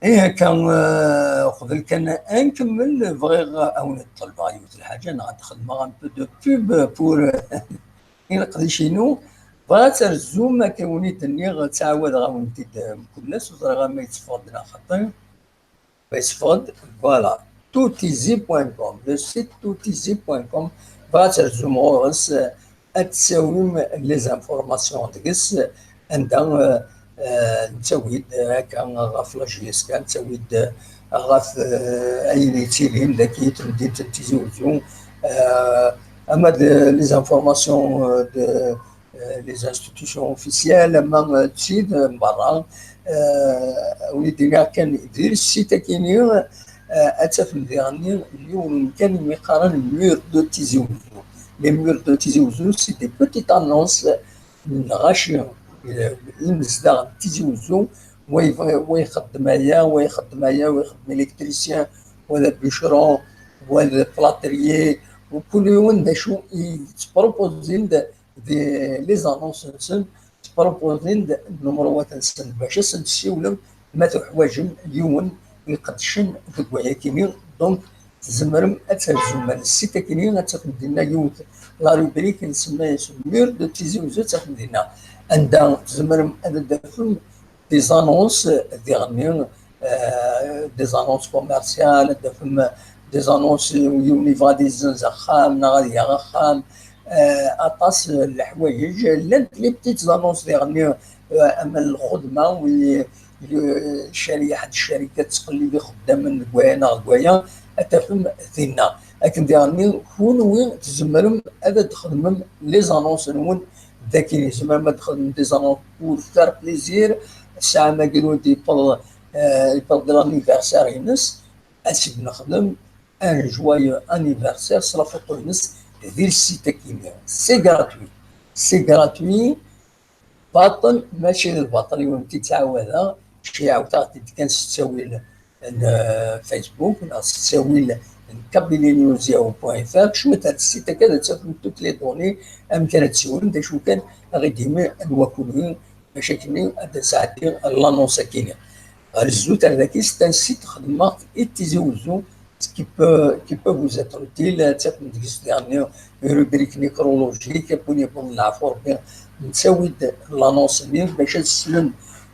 Ih, akka, eh, uqbel kan ad nkemmel, bɣiɣ ad wen-d-ṭelbeɣ yiwet lḥaǧa, neɣ ad xedmeɣ un peu de pub pour, eh, i leqdic-inu. Bɣiɣ ad terzum, akka wen-id-nniɣ, ttɛawadeɣ-awen-t-id, eh, mkul ass, ur ẓriɣ ma yetteffeɣ-d neɣ xaṭi. Ma yetteffeɣ-d, voilà, toutizi point com, le site toutizi point com, bɣiɣ ad terzum ɣur-s, eh, ad tawim les informations deg-s, anda, euh, euh, nettawi-d, euh, akka ɣef la J S K, nettawi-d, euh, ɣef, euh, ayen yettilin dagi temdint n Tizi Uzzu, euh, ama d les informations, euh, de, euh, les institutions officielles, ama, euh, d tid n berra, euh, wid iniɣ kan di site-agi-nni, euh, ad tafem diɣen yiwen umkan umi qqaren mur de Tizi Uzzu. Les murs de Tizi Uzzu, c'est des petites annonces n lɣaci, euh, imezdaɣ n Tizi Uzzu, wa yebɣa, wa ixeddem aya, wa ixeddem aya, wa ixeddem électricien, wa d bûcheron, wa d plâtrier, u kul yiwen d acu i yettpropozin d, d les annonces-nsen, ttpropozin d numerwat-nsen bac ad sen-tessiwlem ma tuḥwaǧem yiwen iqeddcen deg wayakini. Donc, tzemrem ad terzum ar site-akini, ad tafem dinna yiwet la rubrique nsemma-yas mur de Tizi Uzzu, ad tafem dinna anda tzemrem ad d-tafem des annonces, diɣenni, euh, des annonces commerciales, ad d-tafem des annonces, yiwen yebɣa ad yezzenz axxam neɣ ad yaɣ axxam, euh, aṭas n leḥwayeǧ. Llant les petites annonces diɣenni, euh, ama n lxedma, wi, euh, cari-, ḥedd ccarikat tettqellib ixeddamen deg waya neɣ deg waya, ad tafem dinna. Akken diɣenni, kunwi tzemrem ad d-txedmem les annonces-nwen dagi. Tzemrem ad d-txedmem des annonces pour faire plaisir. Tesɛam agru d-yewweḍ, euh, yewweḍ-d l'anniversaire-ines, ad s-d-nexdem un joyeux anniversaire s la photo-ines di le site-agi-nni. C'est gratuit. C'est gratuit. Baṭel, mačči d lbaṭel, yiwen t-id-ttɛawadeɣ, cciɛawet-aɣ-t-id kan s ttawil n, euh, Facebook, neɣ s ttawil n Kabylie News Yahoo point F R, kecmet ar site-agi ad tafem toutes les données, amek ara tessiwlem, d acu kan, aɣ-d-imi n wakuli, bac akken ad d-nesɛeddi l'annonce-agi-nni. Ɣer zut ar daki, c'est un site xedmeɣ-t i Tizi Uzzu, qui peut, qui peut vous être utile, ad tafem deg-s diɣenni rubrique nécrologique, win yebɣan leɛfu Rebbi, nettawi-d l'annonce-nni bac ad slen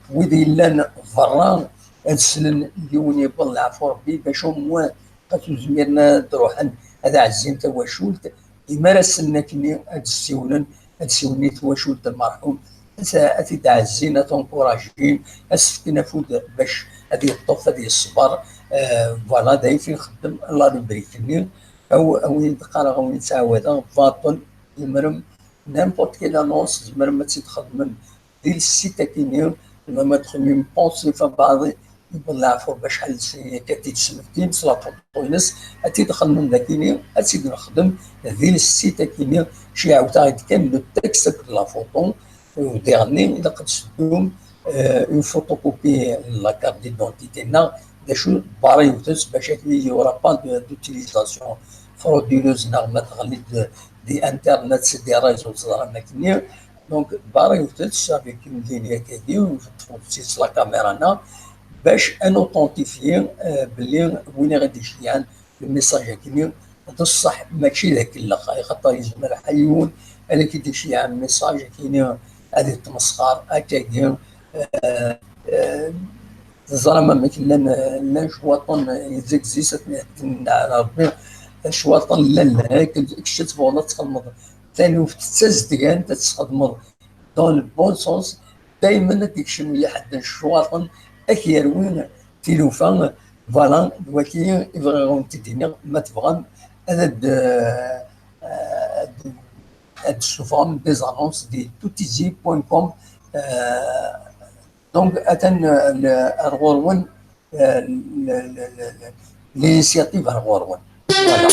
wid yellan berra, ad slen yiwen yebɣan leɛfu Rebbi, bac au moins ad zmiren ad ruḥen ad ɛezzin tawacult, imi ara slen akkenni ad d-ssiwlen, ad d-ssiwlen i twacult n lmerḥum, ad, ad t-id-ɛezzin, ad t-encouragin, ad s-fken afud bac ad yeṭṭef, ad yeṣber. Euh, voilà, d ayen i nxeddem la rubrique-nni. Aw, awi d-qqareɣ, awi d-ttɛawadeɣ, baṭel, tzemrem, n'importe quelle annonce, tzemrem ad tt-id-txedmem di le site-agi-nni, tzemrem ad txedmem post, enfin, baɛḍ, yewweḍ leɛfu bac acḥal n snin akka, ad t-id-tesmektim s la photo-ines, ad t-id-xedmem dagini, ad t-id-nexdem di le site-agi-nni, cciɛawet-aɣ-d kan le texte akked la photo, u diɣenni ilaq ad teddum, euh, une photocopie n la carte d'identité-nneɣ, d acu, barra yiwet-s, bac akken il y aura pas de, d'utilisation frauduleuse neɣ ma teɣli-d di internet, di réseau, teẓram akkenni. Donc, barra yiwet-s avec une ligne akkagi, teṭṭfeḍ-tt s la caméra-nneɣ, bac ad nauthentifier, euh, belli win i ɣ-d-iceyɛen le message-agi-nni d ṣṣeḥ, mačči d akellex, axaṭer yezmer ḥa yiwen ad ak-id-iceyyeɛ message-agi-nni ad yettmesxer akkagi. Euh, euh, teẓram amek llan, llan cwaṭen, ils existent, ad Rebbi, cwaṭen llan, kečč ad tebɣuḍ ad txedmeḍ taluft d tazedgant, ad txedmeḍ dans le bon sens, daymen ad d-ikcem yiḥedden cwaṭen, ad k-yerwi tilufa. Voilà, d waki i bɣiɣ ad wen-t-id-iniɣ, ma tebɣam ad, ad, ad, ad d-tessufɣem des annonces di toutizi point com. Euh, donc, atan, euh, le, ar ɣur-wen, euh, le, le, le, le, l'initiative ar ɣur-wen. Voilà.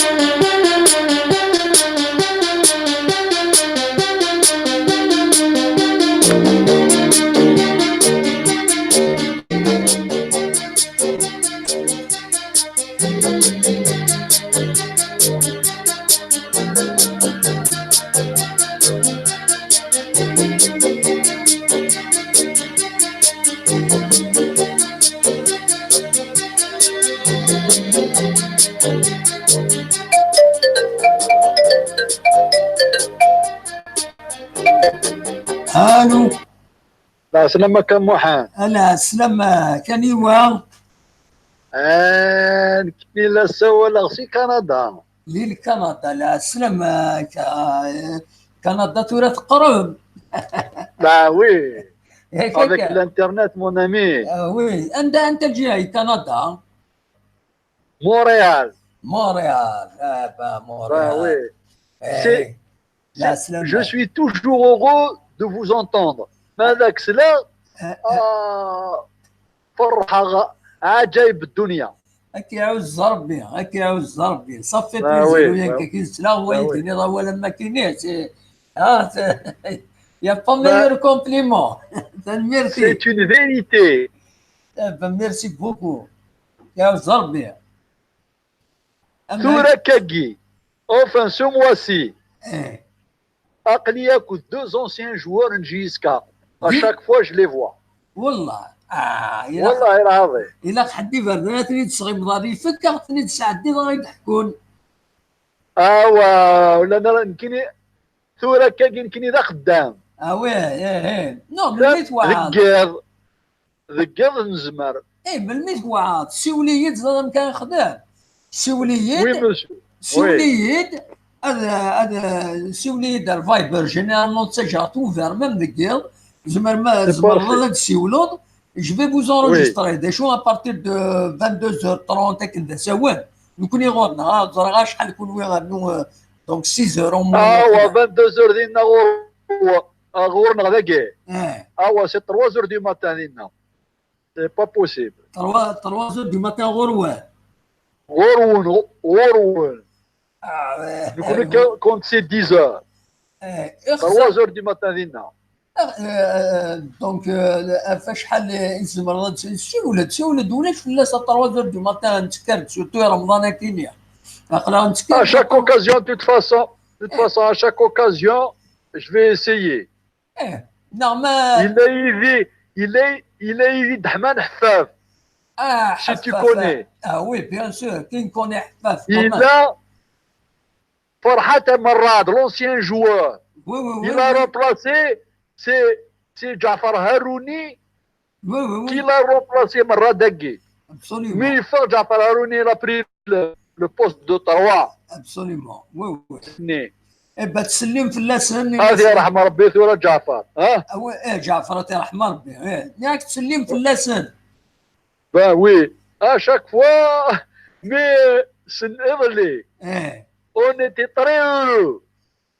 Allô. Lɛeslama-k a Muḥend. Lɛeslama-k, aniwa? Ah, nekkini la ssawaleɣ si Kanada. Di Kanada, lɛeslama-k, ah, eh, Kanada tura teqreb. Bah oui. Yak Avec akka. L'Internet, mon ami. Ah oui, anda, anta lǧiha i Kanada? Montréal. Montréal. Ah, bah, Montréal. Bah oui. Eh, C'est- la c'est- semaine. Je suis toujours heureux de vous entendre. Ma d-ak sla, Eh, ah, فرحة عجائب الدنيا. Ad k-iɛuzz Rebbi, ad k-iɛuzz Rebbi. Safi Ah plaisir, oui, u yan ah kak i nesla, wa Ah i oui. d-tiniḍ awal am wakken-nni, c'est, ah, c'est, y a pas meilleur compliment. Tanemmirt-ik. C'est une vérité. Eh ben, merci beaucoup. Iɛuzz Rebbi. Am- Tura kagi, enfin ce mois-ci, Eh, aql-i akked deux anciens joueurs n J S K. À Oui. Chaque fois, je les vois. والله. Ah, ilaq, والله العظيم. ilaq ḥedd iberdan ad ten-id-tesɣimeḍ ar ifek, ad ten-id-tesɛeddiḍ ad ɣ-id-ḥkun. Awa, wala nara nekkini tura kagi nekkini d axeddam. Ah ouais, eh, eh. Non, melmi twaɛaḍ? Deg yiḍ, deg yiḍ nezmer. Eh, melmi twaɛaḍ? Siwel-iyi-d, ẓer amek ara nexdem. Siwel-iyi-d, Oui, monsieur. siwel-iyi-d, ad, ad, siwel-iyi-d ar Viber, généralement ttaǧeɣ-t ouvert, même deg yiḍ, tzemrem, C'est tzemreḍ parfait. ad d-siwleḍ, je vais vous enregistrer. D acu, à partir de vingt-deux heures trente, akken d asawen, nekkni ɣur-neɣ, ah, ẓriɣ acḥal kunwi rnu, euh, donc six heures au moins. Awa, vingt-deux heures dinna ɣur-, ɣur-neɣ dagi. Eh, Awa, c'est trois heures du matin dinna. C'est pas possible. trois, trois heures du matin ɣur-wen. Ɣur-wen, ɣur-wen. Ah, eh, Nekkni eh, ka- quand c'est dix heures. eh, Trois heures du matin dinna. Euh, donc, euh, ɣef acḥal i tzemreḍ ad tsiwleḍ, siwleḍ, ulac fell-as à trois heures du matin, nettekkar-d, surtout i Remḍan akkin-nni. Aql-aɣ nettekkar-d. À chaque occasion, de toute façon, de toute façon, à chaque occasion, je vais essayer. Eh, neɣ ma... Il a évi, il a, il a évi Dahman Hfaf. Ah, Si tu Hfaf, connais. Ah oui, bien sûr, qui ne connaît Hfaf, quand Il même. A Farhat Merrad, l'ancien joueur. Oui, oui, oui, Il a oui. Remplacé, c'est, c'est Jaafar Harouni. Oui, oui, oui. Qui l'a remplacé Merrad dagi. Absolument. Mais il faut Jaafar Harouni, il a pris le, le poste de trois. Absolument. Oui, oui. Né. Eh ben, ttsellim fell-asen. هذه رحمة ربي ثورة جعفر. Hein? Ah ouais, eh, Ǧaɛfar, ad t-yerḥem Rebbi. Eh, yak ttsellim fell-asen. Ben oui. À chaque fois, mais c'est iḍelli. Eh, On était très heureux.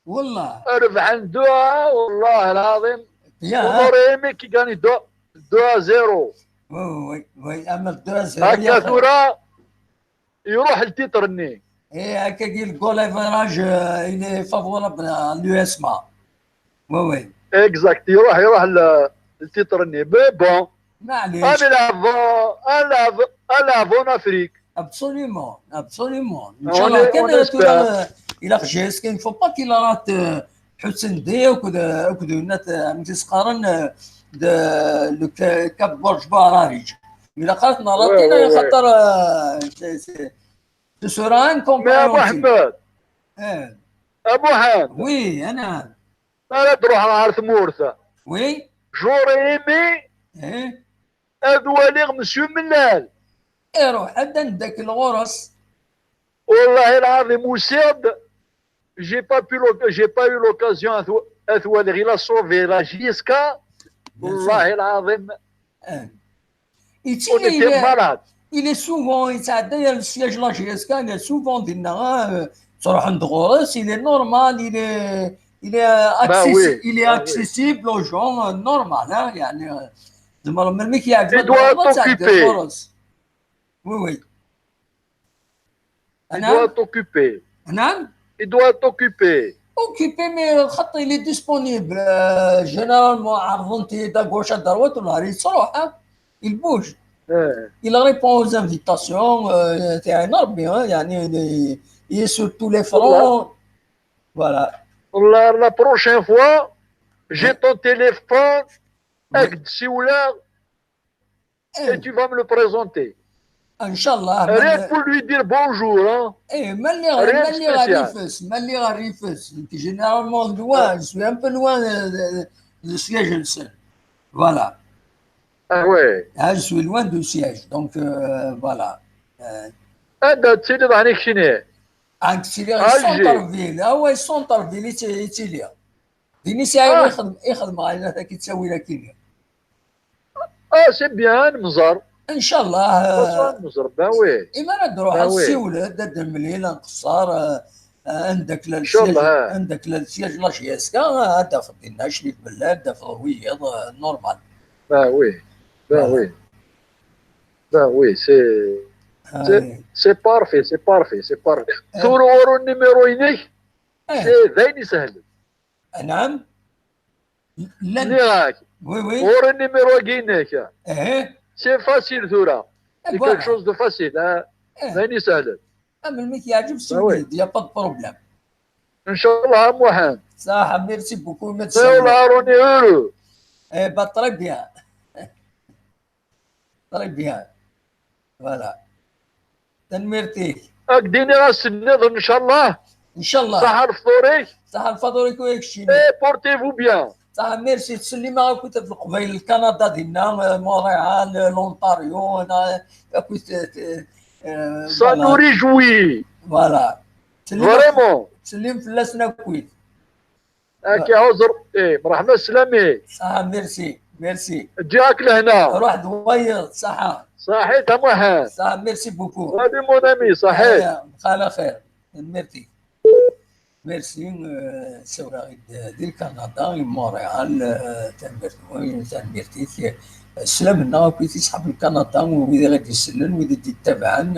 والله. ربحنا deux à un, والله العظيم. Bien, On hein? aurait aimé qu'ils gagnent deux, deux à zéro. Oui, oui, oui, oui. اما deux à zéro هكا ثورة يروح ل titre ني. ايه، هكا كي le goal average, euh, il est favorable à l'U S M A. Oui, oui. Exact, يروح، يروح ل titre ني. Mais bon, معليش. un lave, un lave, un lave en Afrique. Absolument, absolument. On ان شاء الله est- كان on espère. الى خ جي اس كي، il faut pas qu'il rate, euh, حسن دي وكذا، وكذا الناس، آه، متي سقارن، آه، de, le Ca-, Cap Borj Bararij. الى قالت نراتينا Ouais, ouais, ouais. خاطر, آه، c'est, c'est, ce sera un Mais أبو comparatif. حماد، إيه. أبو حماد، Oui, انا. أنا تروح على ثمورثة. Oui. J'aurais aimé إيه. أذواليغ مسيو ملال. اروح عندنا ذاك الغرس. والله العظيم وسيد، j'ai pas pu l'oc-, j'ai pas eu l'occasion أذواليغ. Il a sauvé la J S K. والله العظيم. آه. On يتيلي était malade. Il est souvent, يتعدى le siège la J S K, il est souvent دينا, آه، تروح عند غرس, il est normal, il est, il est, Bah accessi-, oui, il est bah oui. Accessible aux gens, euh, normal, hein, يعني, آه، زعما ملي كيعجبك Il doit الغرس, تعدي t'occuper. الغرس. Oui, oui. Il doit t'occuper. نعم. Il doit t'occuper. Occupé, mais خاطر il est disponible. Euh, généralement, عرضنتي دا gauche à droite, ولا راه يتروح, hein. Il bouge. إيه. Il répond aux invitations, euh, تاعي ربي, hein, يعني, il est, il est sur tous les fronts. Voilà. والله la prochaine fois, j'ai Ouais. ton téléphone, Ouais. avec Sioula, et إيه. Tu vas me le présenter. إن شاء الله. Rien que pour lui dire bonjour, hein. إيه, ملي, Rien de ملي غادي spécial. يفس, ملي غادي يفس. كي généralement loin, je suis un peu loin, euh, de, de siège نسن. Voilà. Ah ouais. Ah, je suis loin du siège, donc, euh, voilà. Euh, هذا تسيدي ضحني كشيني. عندك سيدي Alger. Centre-ville, ah ouais, Centre-ville, يتي-, يتيلي. Din i sɛiɣ Ah. ixedm-, ixedmeɣ ɛinat-agi ttawil akini. Ah, c'est bien, ad nemẓer. Ncallah. Ncallah, ad nemẓer, ben oui. Imi ara d-ruḥeḍ, Ben oui. Siwel-d, ad d-nemlil, ad nqeṣṣer, eh, eh, ad ndakel Ncallah, siège, ah. Ad ndakel siège la J S K, eh, ad d-tafeḍ dinna acnit bella, ad d-tafeḍ wiyiḍ, eh, normal. Ben oui, ben Voilà. oui. Ben oui, c'est, Ah, c'est, oui. C'est parfait, c'est parfait, c'est parfait. Eh. Tura ɣur-i numéro-inek, Eh. C'est d ayen isehlen. Anɛam? Llan. Nniɣ-ak, Oui, oui. Ɣur-i numéro-agi-inek. Eh. C'est facile tura. Eh, C'est quelque chose de facile, hein. Eh. D ayen isehlen. Ah, melmi k-yeɛǧeb, Ah, oui. Siwel-d, y a pas de problème. Ncallah, a Muḥend. Saḥa, merci beaucoup, ma Ncallah, tesɛiḍ. Roni heureux. Eh, bah, très bien. Très bien. Voilà. Tanemmirt-ik. Ad k-d-iniɣ ass nniḍen, ncallah. Ncallah. Saḥa lefḍur-ik. Saḥa lefḍur-ik u keččini. Eh, portez-vous bien. Saḥa, merci. Ttsellimeɣ akkit ɣef Leqbayel, Kanada dinna, eh, Montréal, eh, l'Ontario, eh, akkit, eh, eh, Ça voilà. Nous réjouit. Voilà. Ttsellim-, Vraiment. Ttsellim fell-asen akkit. Akka, ɛuẓer, eh, mṛeḥba, sslama-k. Ah, merci, merci. Ǧǧiɣ-ak lehna. Ruḥ d wayeḍ, saḥa. Saḥit a Muḥend. Saḥa, merci beaucoup. Salut mon ami, saḥit. Aya, mxal axir. Merci. Merci, eh, sawraɣ-id di Kanada, i Montréal, eh, tanemmirt-nwen, tanemmirt-ik. Sslam-nneɣ akk i tisḥab n Kanada, wid i ɣ-d-isellen, wid i d-ittabaɛen,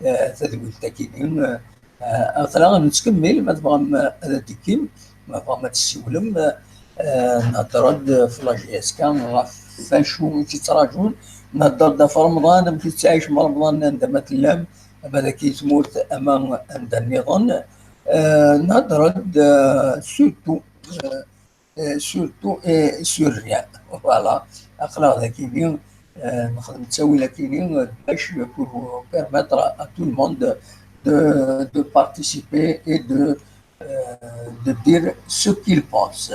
eh, tadwilt-agi-nni, eh, Eh, aql-aɣ nettkemmil, ma tebɣam, eh, ad d-tekkim, ma tebɣam ad tessiwlem, eh, nhedder-d ɣef la J S K, ɣef wacu i tt-ittraǧun, nhedder-d ɣef Remḍan, amek i tettɛicem Remḍan anda ma tellam, ama dagi i tmurt, ama anda nniḍen. Eh, nhedder-d, eh, surtout, eh, eh, surtout, eh, sur rien. Voilà. Aql-aɣ dagi, eh, nexdem ttawil akini, eh, bac pour permettre à tout le monde de, de participer et de, euh, de dire ce qu'il pense.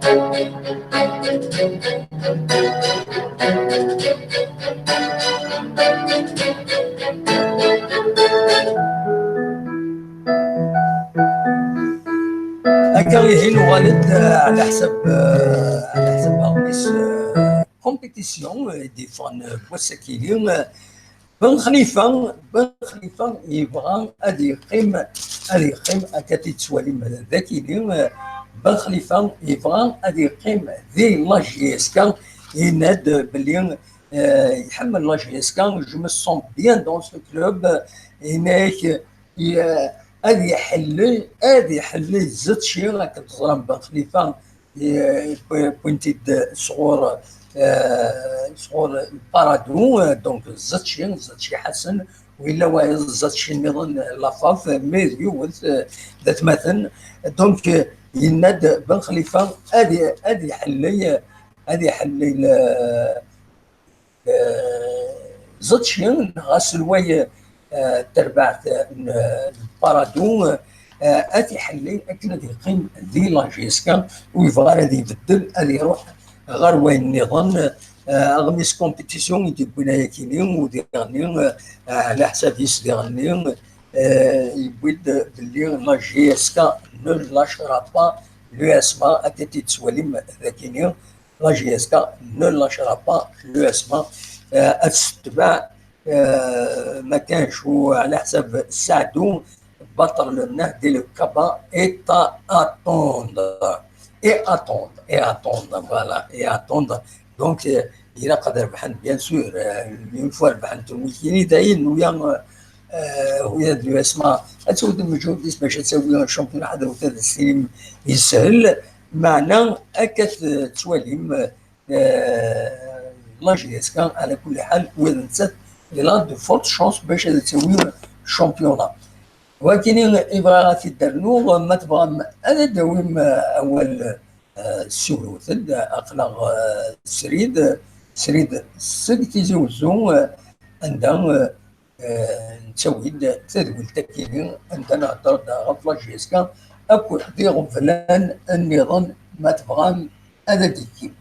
Akka ihi nuɣal-d, eh, ɛla ḥsab, eh, ɛla ḥsab aɣmis, eh, compétition, eh, i d-yeffɣen, eh, n wass-akini, eh, Ben Xlifa, Ben Xlifa yebɣa ad yeqqim, ad yeqqim, akka t-id-tettwalim dagini, eh, Ben Xlifa yebɣa ad yeqqim di la J S K, yenna-d belli, eh, iḥemmel la J S K, je me sens bien dans ce club, yenna-ak, eh, ad iḥellel, ad iḥellel Zetchi, akken teẓram Ben Xlifa, eh, wwin-t-id sɣur, eh, sɣur Paradou, eh, donc Zetchi, Zetchi Ḥasen, u yella wayeḍ Zetchi nniḍen, eh, Lafaf, mais d yiwet, eh, d atmaten. Donc, eh, yenna-d Ben Xlifa ad i-, ad iḥellel, ad iḥellel, eh, eh, Zetchi, neɣ aselway, eh, n terbaɛt, eh, n, n Paradou, eh, ad t-iḥelli akken ad yeqqim di la J S K, ur yebɣi ara ad ibeddel, ad iruḥ ɣer wayen nniḍen. Eh, aɣmis compétition i d-yewwin ayakini, u diɣenni, eh, ɛla ḥsab-is diɣenni, eh, yewwi-d belli la J S K ne lâchera pas l'U S M A, akka t-id-tettwalim dagini. La J S K ne lâchera pas l'U S M A. Euh, ad tetbeɛ, euh, ma kanc u ɛla ḥsab Saɛdu, battre le Nahdé le Kaba est à attendre. Et attendre, et attendre, voilà, et attendre. Donc, euh, ilaq ad rebḥen, bien sûr, euh, une fois rebḥen, ur yini dayen, uya, euh, uya d l'U S M A, ad tawdem lǧehd-is bac ad tawi championnat, ad tawdem ad s-tinim yeshel. Meɛna akka tettwalim, eh, la J S K, ɛla kulli ḥal, ula d nettat, il a de fortes chances bac ad tawi championnat. Wagini i bɣiɣ ad t-id-rnuɣ, ma tebɣam ad d-tawim, eh, awal, eh, ssiwlet-d, aql-aɣ, eh, srid, srid seg Tizi Uzzu, eh, anda, eh, eh, nettawi-d tadwilt-agi, anda nehder-d ɣef la J S K akk d iɣeblan nniḍen, ma tebɣam ad d-tawim.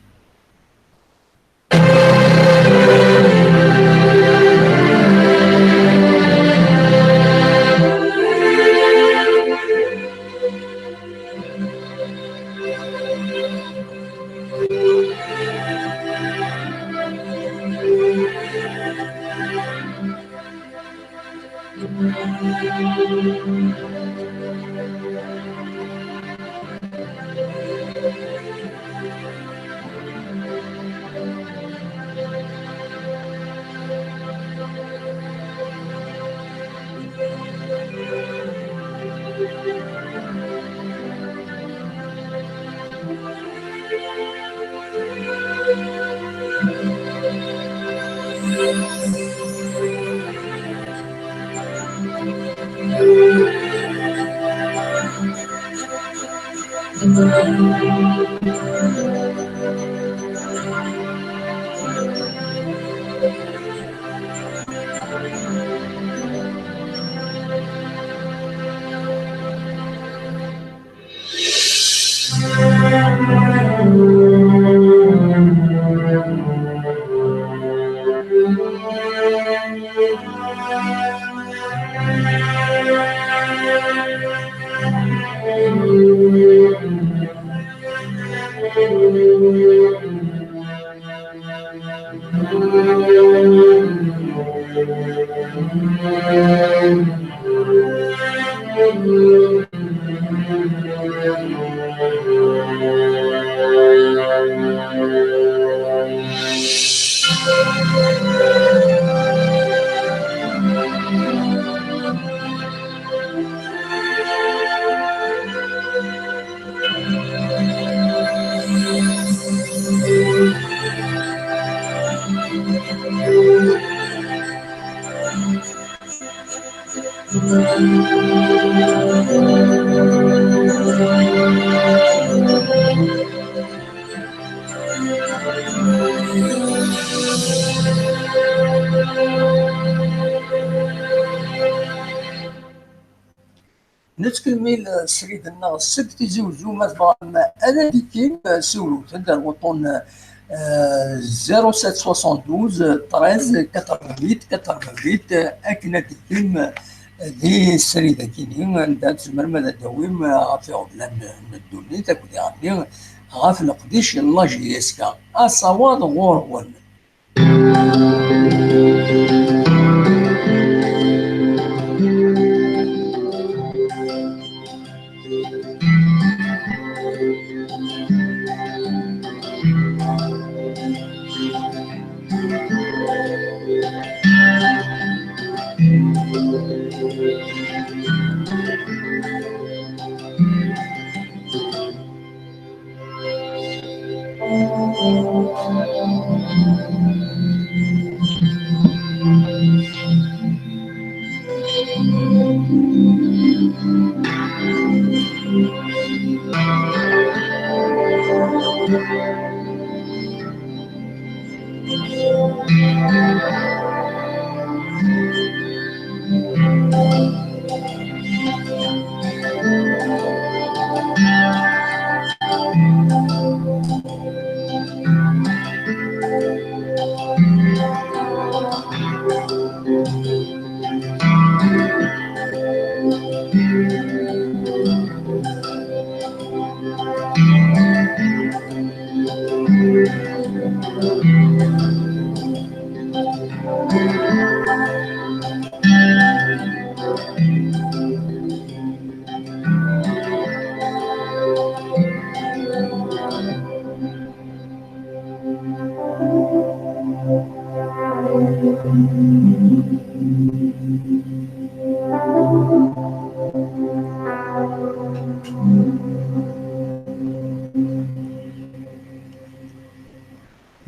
Nettkemmil srid-nneɣ seg Tizi Uzzu, ma tebɣam ad d-tikim, siwlet-d ar wuṭṭun, euh, zéro sept soixante-douze treize quatre-vingt-huit quatre-vingt-huit, akken ad d-tikim di srid-agi-nni, anda tzemrem ad d-tawim ɣef iɣeblan n ddunit akked iɣalli ɣef leqdic n la J S K. Asawaḍ ɣur-wen.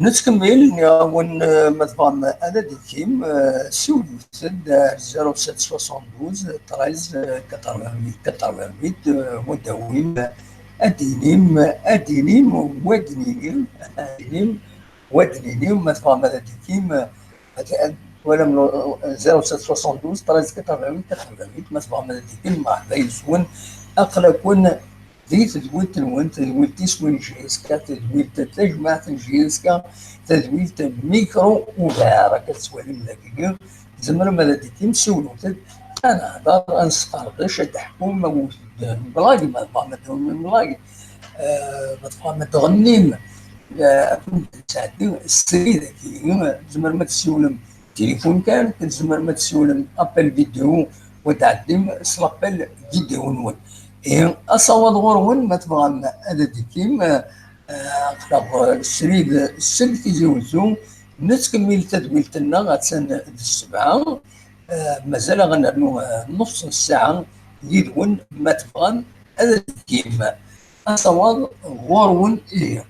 Nettkemmil, nniɣ-awen, eh, ma tebɣam ad d-tikim, eh, siwlet-d ar zéro sept soixante-douze treize quatre-vingt-huit quatre-vingt-huit, eh, wa d-awim, ad d-inim, ad d-inim, wa d-nini, ad d-inim, wa d-nini, ma tebɣam ad d-tikim, eh, ad, ad twalam lo-, zéro sept soixante-douze treize quatre-vingt-huit quatre-vingt-huit, ma tebɣam ad d-tikim, merḥba yes-wen, aql-aken di tedwilt-nwen, tedwilt iswi n J S K, tedwilt tajmaɛt n J S K, tedwilt Micro Ouvert, akka tettwalim dagi, tzemrem ad d-tikim, siwlet-d, ad nehder, ad nesqerdec, ad d-teḥkum, ma d blague, ma tebɣam ad d-tawim blague, eh, ma tebɣam ad d-tɣennim, eh, ad ken-d-nesɛeddi srid-agi, tzemrem ad tessiwlem tilifun kan, tzemrem ad tessiwlem appel vidéo, wa d-tɛeddim s l'appel vidéo-nwen. Ihi, asawaḍ ɣur-wen, ma tebɣam ad d-tikim, eh, aql-aɣ srid seld Tizi Uzzu, nettkemmil tadwilt-nneɣ, attan d ssebɛa, eh, mazal ad nernu, eh, nus n ssaɛa yid-wen, ma tebɣam ad d-tikim. Asawaḍ ɣur-wen, ihi.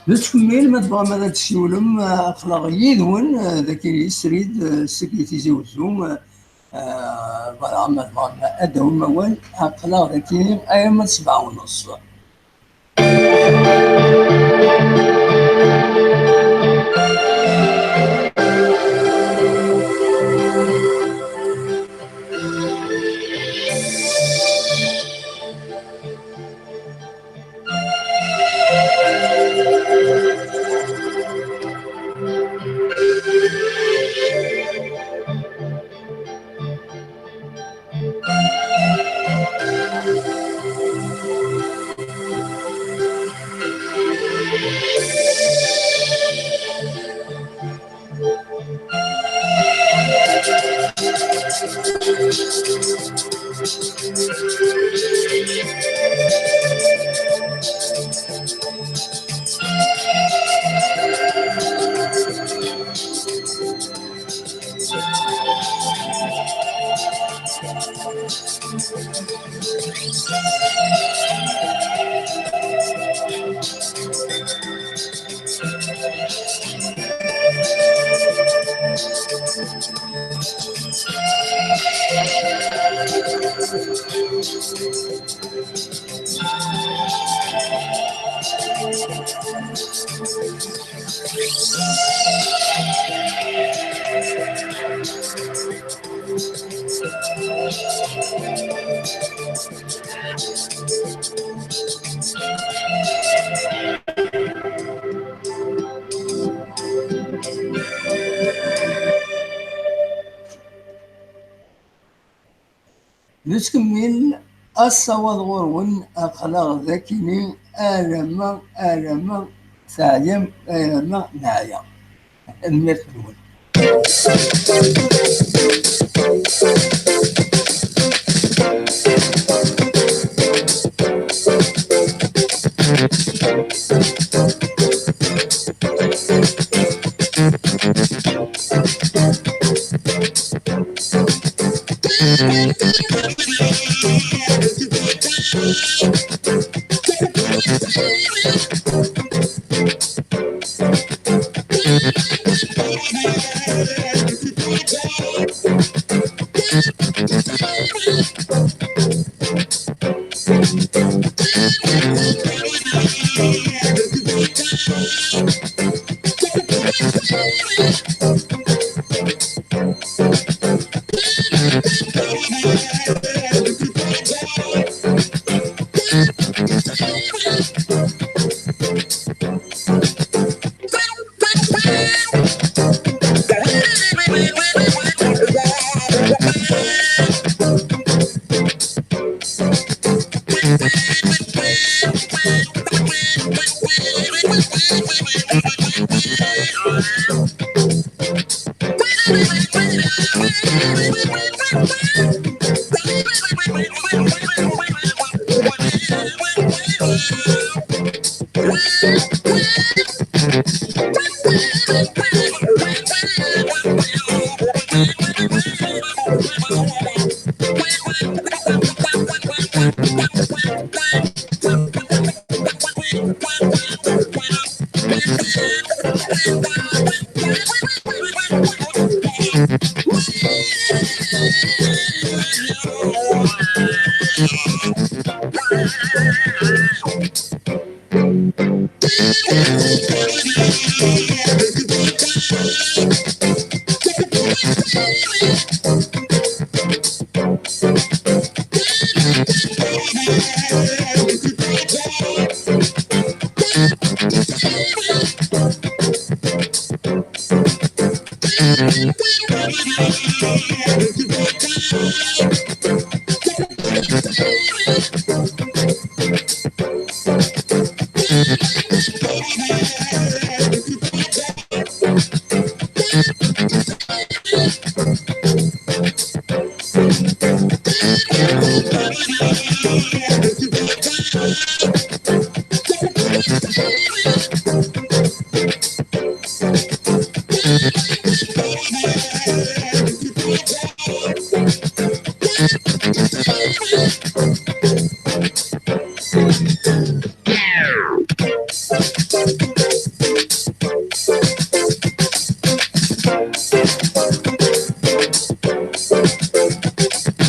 Nettkemmil, ma tebɣam ad d-tessiwlem, eh, aql-aɣ yid-wen, eh, dagi srid, eh, seg Tizi Wezzu, eh, eh, voilà, ma tebɣam ad d-tawim awal, aql-aɣ dagi arma d sebɛa u nneṣ. Nettkemmil asawaḍ ɣur-wen, aql-aɣ dakini alamma, alamma teɛyam, alamma neɛya. Tanemmirt-nwen.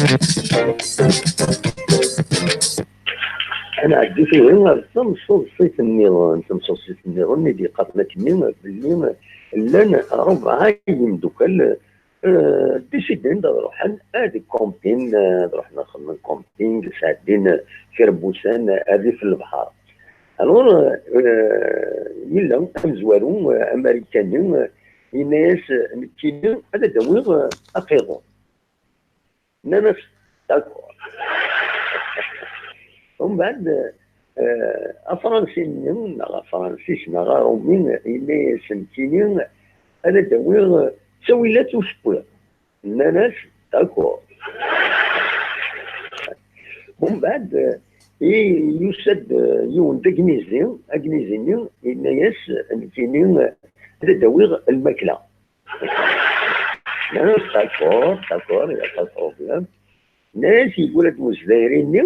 Ad nɛeddi tura ar temseḍsit nniḍen, temseḍsit nniḍen i d-yeqqaren akkenni belli llan rebɛa n yimeddukal, eh, décidin-d ad ruḥen ad campin, eh, ad ruḥen ad xedmen camping, sɛeddin kra n wussan, eh, rrif n lebḥer. Alors, eh, yella amezwaru, eh, amarikani, eh, yenna-yas, eh, nekkini ad d-awiɣ, eh, aqiḍun. Nnan-as, d'accord. Umbeɛd, eh, afransi-nni, neɣ afransis, neɣ arumi, yenna-yas nekkini ad d-awiɣ, eh, ttawilat usewwi. Nnan-as, d'accord. Umbeɛd, eh, i-, yusa-d, eh, yiwen d agnizi, agnizi-nni yenna-yas, nekkini, eh, ad d-awiɣ lmakla. D'accord, d'accord, il n'y a pas de problème. Nnan-as, yeggul-d wezdayer-nni,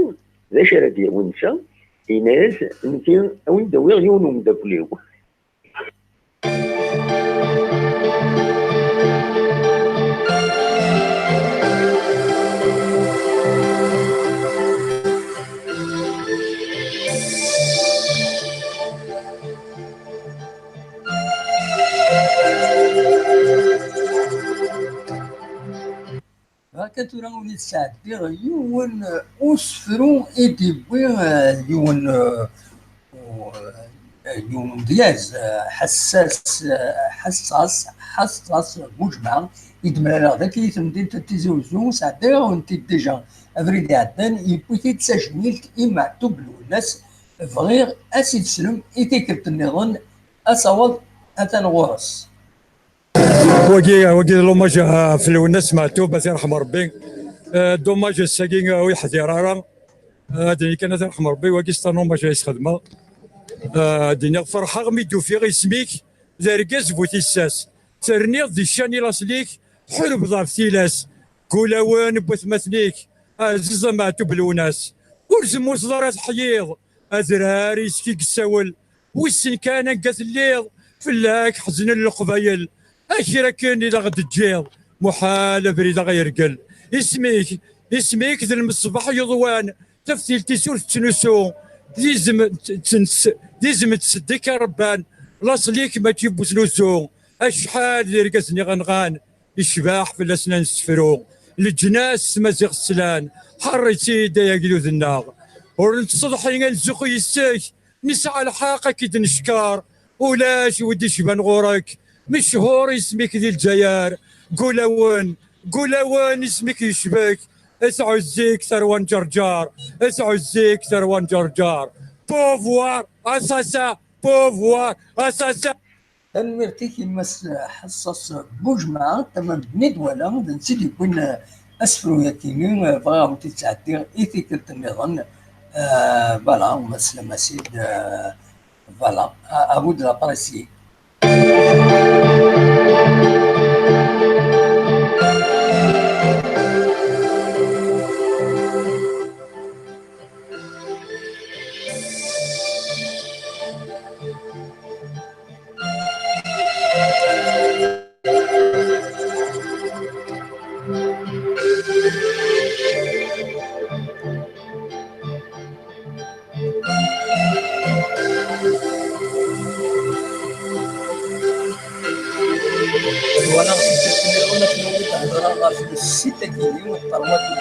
d acu ara d-yawi netta? Yenna-as, nekki, a wen-d-awiɣ yiwen umeddakel-iw. Bɣiɣ kan tura ur d-sɛeddiɣ yiwen, uh, usefru i d-yewwi, uh, yiwen, uh, u-, uh, yiwen umedyaz, uh, ḥessas, uh, ḥessas, ḥessas Bujma, i d-mlaleɣ dagi i temdint n Tizi Uzzu, sɛeddayeɣ-awen-t-id déjà abrid iɛeddan, yewwi-t-id s tajmilt i Meɛtub Lwennas, bɣiɣ ad s-id-teslem i tikkelt nniḍen, asawaḍ atan ɣur-s. Wagi, wagi d l'hommage ɣef Lwennas Meɛtub, ad t-yerḥem Rebbi. Euh, dommage ass-agi, euh, ur yeḥdir ara. Euh, ad d-nini kan ad t-yerḥem Rebbi, wagi c'est un hommage ay s-xedmeɣ. Euh, ad d-iniɣ ferḥeɣ mi d-ufiɣ isem-ik d argaz bu tissas. Terniḍ di ccan i laṣel-ik, tḥulbeḍ ɣef tilas. Deg ulawen n watmaten-ik, ɛziz a Meɛtub Lwennas. Ur temmuteḍ ara teḥyiḍ, adrar yes-k i yessawel. Wissen kan anga telliḍ, fell-ak ḥeznen leqbayel. A kra akken i d aɣ-d-teǧǧiḍ, muḥal abrid a ɣ-yergel. Isem-ik, isem-ik d lmeṣbaḥ yuḍwan, taftilt-is ur tettnusu, d izem n tt-, d izem n tseddika rebban, laṣel-ik mačči n wesnuzu. Acḥal d irgazen i ɣ-nɣan, icbaḥ fell-asen ad nessefru. Leǧnas s tmaziɣt slan, ḥerr-itt-id ay agdud-nneɣ. Ur nettseḍḥi ad nzuxxu yes-k, nesɛa lḥeqq ad k-id-neckeṛ. Ulac wi d-icban ɣur-k, mechuṛ isem-ik di Lezzayer. Deg ulawen, deg ulawen isem-ik yecbek. Teɛuzz-ik tarwa n Ǧerǧer, teɛuzz-ik tarwa n Ǧerǧer. Pouvoir, assassin, pouvoir, assassin. Tanemmirt-ik i Mass Ḥessas Bujmaɛ, tama n Bnidwala, d netta i d-yewwin, eh, asefru-yagi-nni, eh, bɣiɣ ad wen-t-id-sɛeddiɣ i tikkelt nniḍen. Eh, voilà, ma teslam-as-id, eh, voilà, à, à vous de l'apprécier. Voilà, c'est une heure, on a fini de faire la site qui est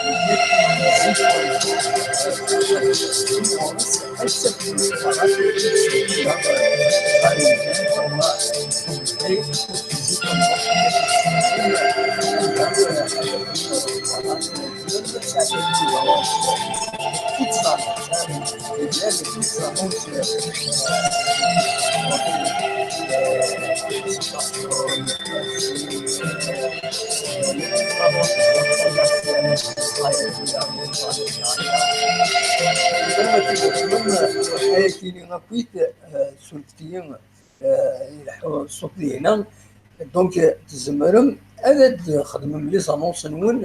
Aya-kini akk-it, eh, sulfti, eh, ileḥḥu ṣṣut dihna. Donc, eh, tzemrem ad d-txedmem les annonces-nwen,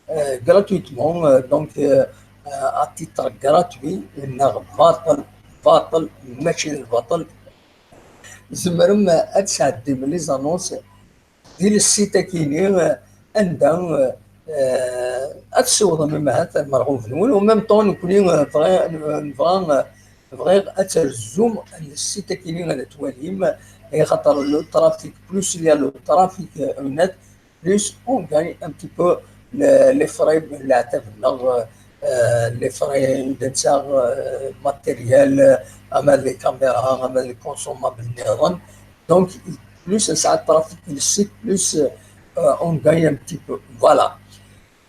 eh, gratuitement, eh, donc, eh, eh, à titre gratuit, neɣ baṭel, baṭel, mačči d lbaṭel. Tzemrem, eh, ad tesɛeddim les annonces di le site-agi-ni, eh, anda, eh, Eh, ad tessiwḍem ahat lmerɣub-nwen, u même temps nekkni, eh, bɣi-, eh, nebɣa, eh, bɣiɣ ad terzum le site-agi-nni ad t-twalim, eh, axaṭer le trafic, plus il y a le trafic, eh, honnête, plus on gagne un petit peu le, les frais n leɛtab-nneɣ, eh, les frais anda nettaɣ, eh, matériel, eh, ama d les caméras, ama d les consommables nniḍen. Donc, plus nesɛa trafic n le site, plus, euh, on gagne un petit peu. Voilà.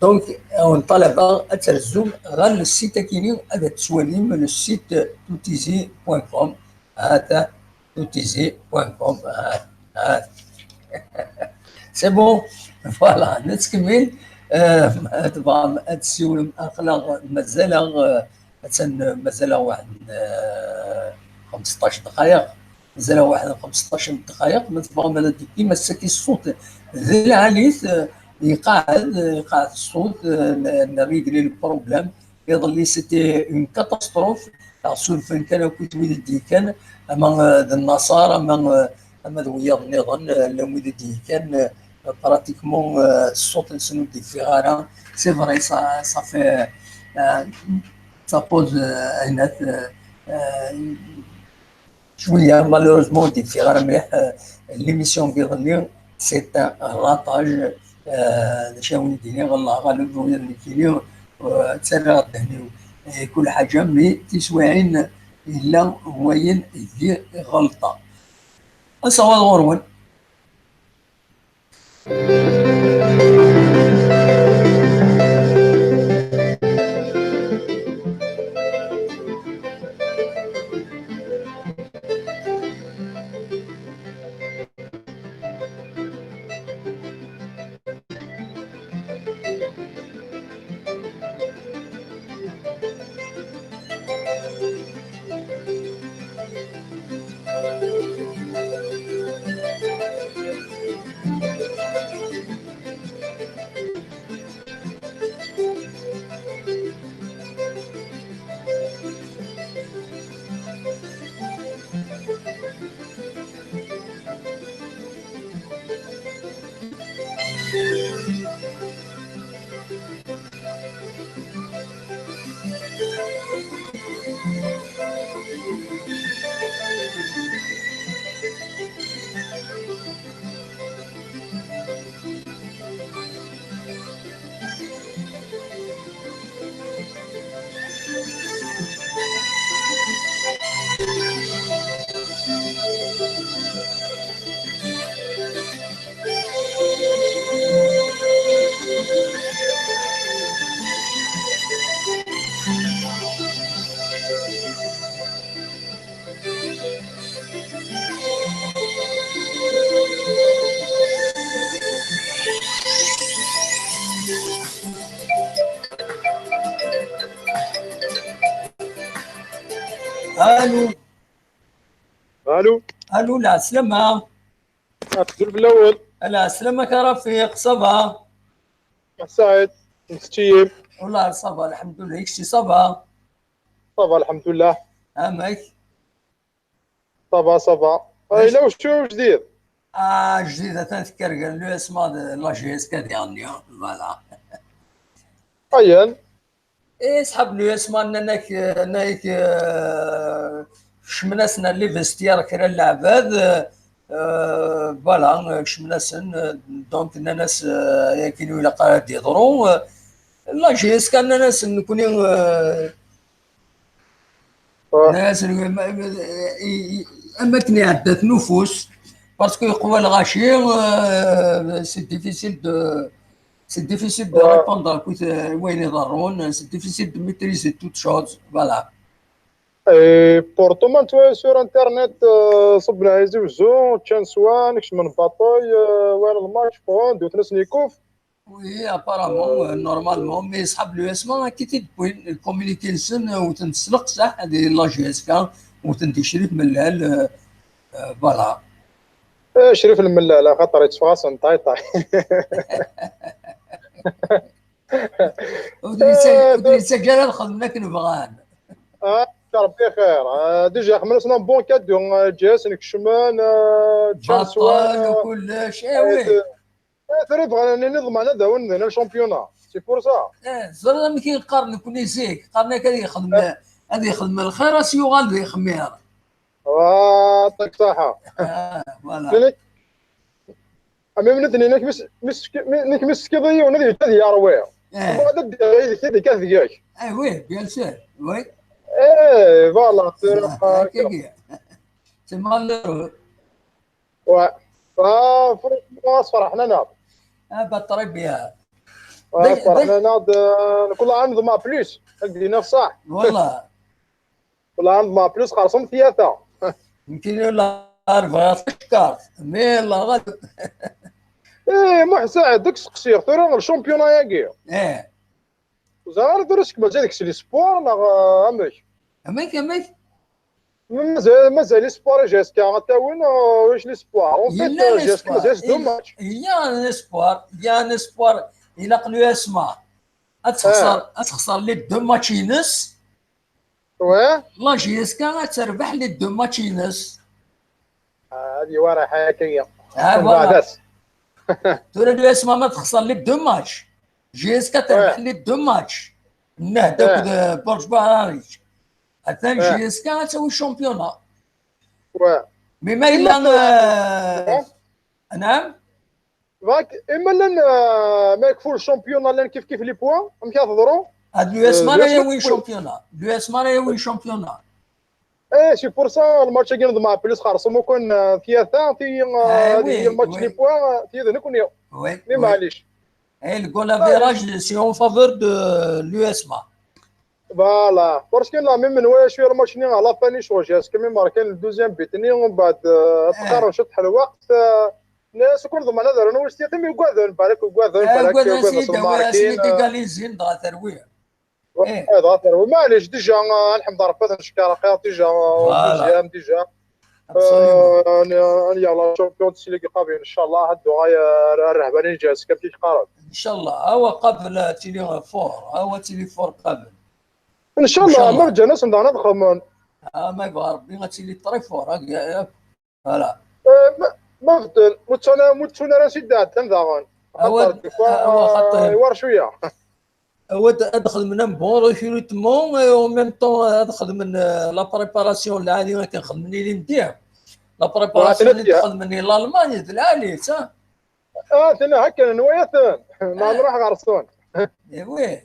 Donc, euh, nṭalab-aɣ ad terzum ɣer le site-agi-nni, ad tettwalim le site toutizi point com. Ata, toutizi point com. Ah, ah. C'est bon. Voilà, nettkemmil. Euh, tebɣam ad tessiwlem, aql-aɣ mazal-aɣ, euh, attan, euh, mazal-aɣ waḥed, euh, xemseṭṭac dqayeq. Mazal-aɣ waḥed xemseṭṭac n ddqayeq, ma tebɣam ad d-tewwim ass-agi ṣṣut d lɛali-t, eh, iqeɛɛed, eh, iqeɛɛed ṣṣut, eh, n, n régler le problème. Iḍelli, c'était une catastrophe. Surfen kan akk wid i d-yekkan, ama, eh, d nnaṣar, ama, eh, ama d wiyaḍ nniḍen, eh, llan wid i d-yekkan, eh, pratiquement, eh, ṣṣut-nsen ur d-yeffiɣ ara. C'est vrai, ça, ça fait, eh, ça pose, eh, un, eh, eh, Cwiya, malheureusement, ur d-yeffiɣ ara mliḥ, euh, l'émission n yiḍelli, c'est un ratage, euh, d acu ara wen-d-iniɣ, Allah ɣaleb, ula d nekkini, euh, ttarraɣ ddehn-iw i kul ḥaǧa, mi tiswiɛin yella wayen deg ɣelṭa. Asawaḍ ɣur-wen. Allô. Allô. Allô, lɛeslama. Azul fell-awen. Lɛeslama-k a Rafiq, ça va? Saɛid, nseččiyim. Wallah, ça va, lḥemdullah, kečči ça va? Ça va, lḥemdullah. Amek? Ça va, ça va. Yella wacu ujdid? Ah, jdid, atan tekker gar l'U S M A d la J S K diɣenni, voilà. Ayen? Eh, ṣḥab l'U S M A nnan-ak, nnan-ak, eh, kecmen-asen ar les vestiaires kra n leɛbad, eh, voilà, kecmen-asen, eh, donc nnan-as, eh, akken ur ilaq ara d-yeḍru, eh, la J S K nnan-asen nekkni, eh, nnan-asen, eh, ma, ma, i, i, am akken iɛedda-ten ufus, parce que yeqwa lɣaci, eh, c'est difficile de, c'est difficile de répondre à tout, euh, wayen iḍerrun, c'est difficile de maîtriser toute chose, voilà. Et pourtant, ma nettoyer sur Internet, euh, ṣubben Tizi Wezzu, ččan swan, kecmen baṭel, euh, walan lmatch, ffɣen, dewten-asen ikuf. Oui, apparemment, euh, normalement, mais ṣḥab l'U S M A, akka i t-id-wwin, communiqué-nsen, euh, wten-d s leqseḥ, di la J S K, wten-d i Crif Mellal, euh, euh, voilà. Eh, Crif Lmellal, axaṭer yetteffeɣ-asen ṭay ṭay. Ur d-yettaǧǧa, ur d-yettaǧǧa ara ad xedmen akken bɣan. Ah, Rebbi xir. Ah, déjà, xedmen-asen un bon cadeau, ah, ǧǧan-asen kecmen, ah, ččan swan, baṭel, ah, kullec, eh oui. Eh, tura bɣan ad nini ḍman ad awen din le championnat. C'est pour ça. Eh, ẓriɣ amek i qqaren nekni zik, qqaren-ak ad yexdem, ad yexdem lxir, ad s-yuɣal d ixmir. Ah, ṭṭik ṣaḥa. Ah, voilà. Nekk, am imnitni, nekk mis, mis, nekk mis tefkiḍ i yiwen ad yečč ad yerwi. Eh. Mbeɛd ad d-yerwi deg, deg, deg. Eh, oui, bien sûr, oui. Eh, voilà, tura, ah, kiki. C'est malheureux. Ouais. Ah, franchement, sferḥen-aneɣ. Ah, bah, très bien. Ouais, sferḥen-aneɣ-d, euh, kul ɛam ḍmeɛ plus. Ad d-iniɣ ṣṣeḥ. Voilà. Kul ɛam ḍmeɛ plus, xerṣum tyata. Nekkini la bɣiɣ tacekkart, mais la ɣad- Eh, Muḥ Saɛid, deg seqsiɣ, tura le championnat-agi. Eh. Ur ẓriɣ ara tura seg mazal deg-s les sports neɣ, euh, amek? Amek, amek? Mazal, mazal les sports i J S K ad t-awin, euh, ulac les sports. En fait, yella euh, les J S K sports. Mazal-as deux matchs. Il y a un espoir, il y a un espoir. Ilaq l'U S M A ad texṣer, ad texṣer les deux matchs-ines. Ouais. La J S K ad terbeḥ les deux matchs-ines. Ah, ad yewaraḥ akka. Ah, voilà. Tura l'U S M A ma texṣer les deux matchs, J S K terbeḥ les deux matchs. Nnehda akked, euh, Borj Baharic. Atan J S K ad tawi championnat. Ouais. Mais ma yella, euh, naam? Dak, ima llan, euh, ma yekfu le championnat llan kif kif les points, amek ara teḍru? Ad l'U S M A ara yawin championnat. L'U S M A ara yawin championnat. Eh, c'est pour ça, le match-agi n ḍmeɛ plus xerṣum ukan, euh, tyata, ti, euh, ah, oui, le match les points, euh, ti d nekkni. Oui, mais oui. Maɛlic. Eh, le goal average, c'est en faveur de l'U S M A. Voilà. Parce que la même نوايا شوية le match-nni à la fin يشغل جاز كمي ماركين le deuxième but-nni ومن بعد, euh, تقارن شطح الوقت, euh, الناس كل ضمان هذا رانو وستيتم يقعدون بالك وقعدون بالك يقعدون سيدي ماركين ديغاليزين دغا ترويه. إيه. إيه، دغا ترويه. معليش، déjà، آه، الحمد لله ربي تنشكر خير déjà، آه، voilà. Deuxième déjà. Absolument. آه، أنا، أنا يلا champion تسيلي قابل إن شاء الله هادو غاية الرهبانين جاز كم تيجي قارب. إن شاء الله. هو قابل تيلي فور، هو تيلي فور قابل. إن شاء الله. إن شاء الله. ما رجعنا سندانا نخمم. آه، ما يبغى ربي غتيلي très fort، هاك، يا، يا. Voilà. آه، ما، ما بدل. متسونا، متسونا راه سيد عدن داغن. أود، خاطر des fois، أود خاطر. آه، يوار شوية. أود أدخل من un bon recrutement، et en même temps أدخل من، آه، la préparation العالية كنخدم لي ندير. La préparation اللي دخل مني l'Allemagne، د العالي، صح؟ آه، ثنا هكا نوايا ثن. ما نروح غرسون. إيه، oui.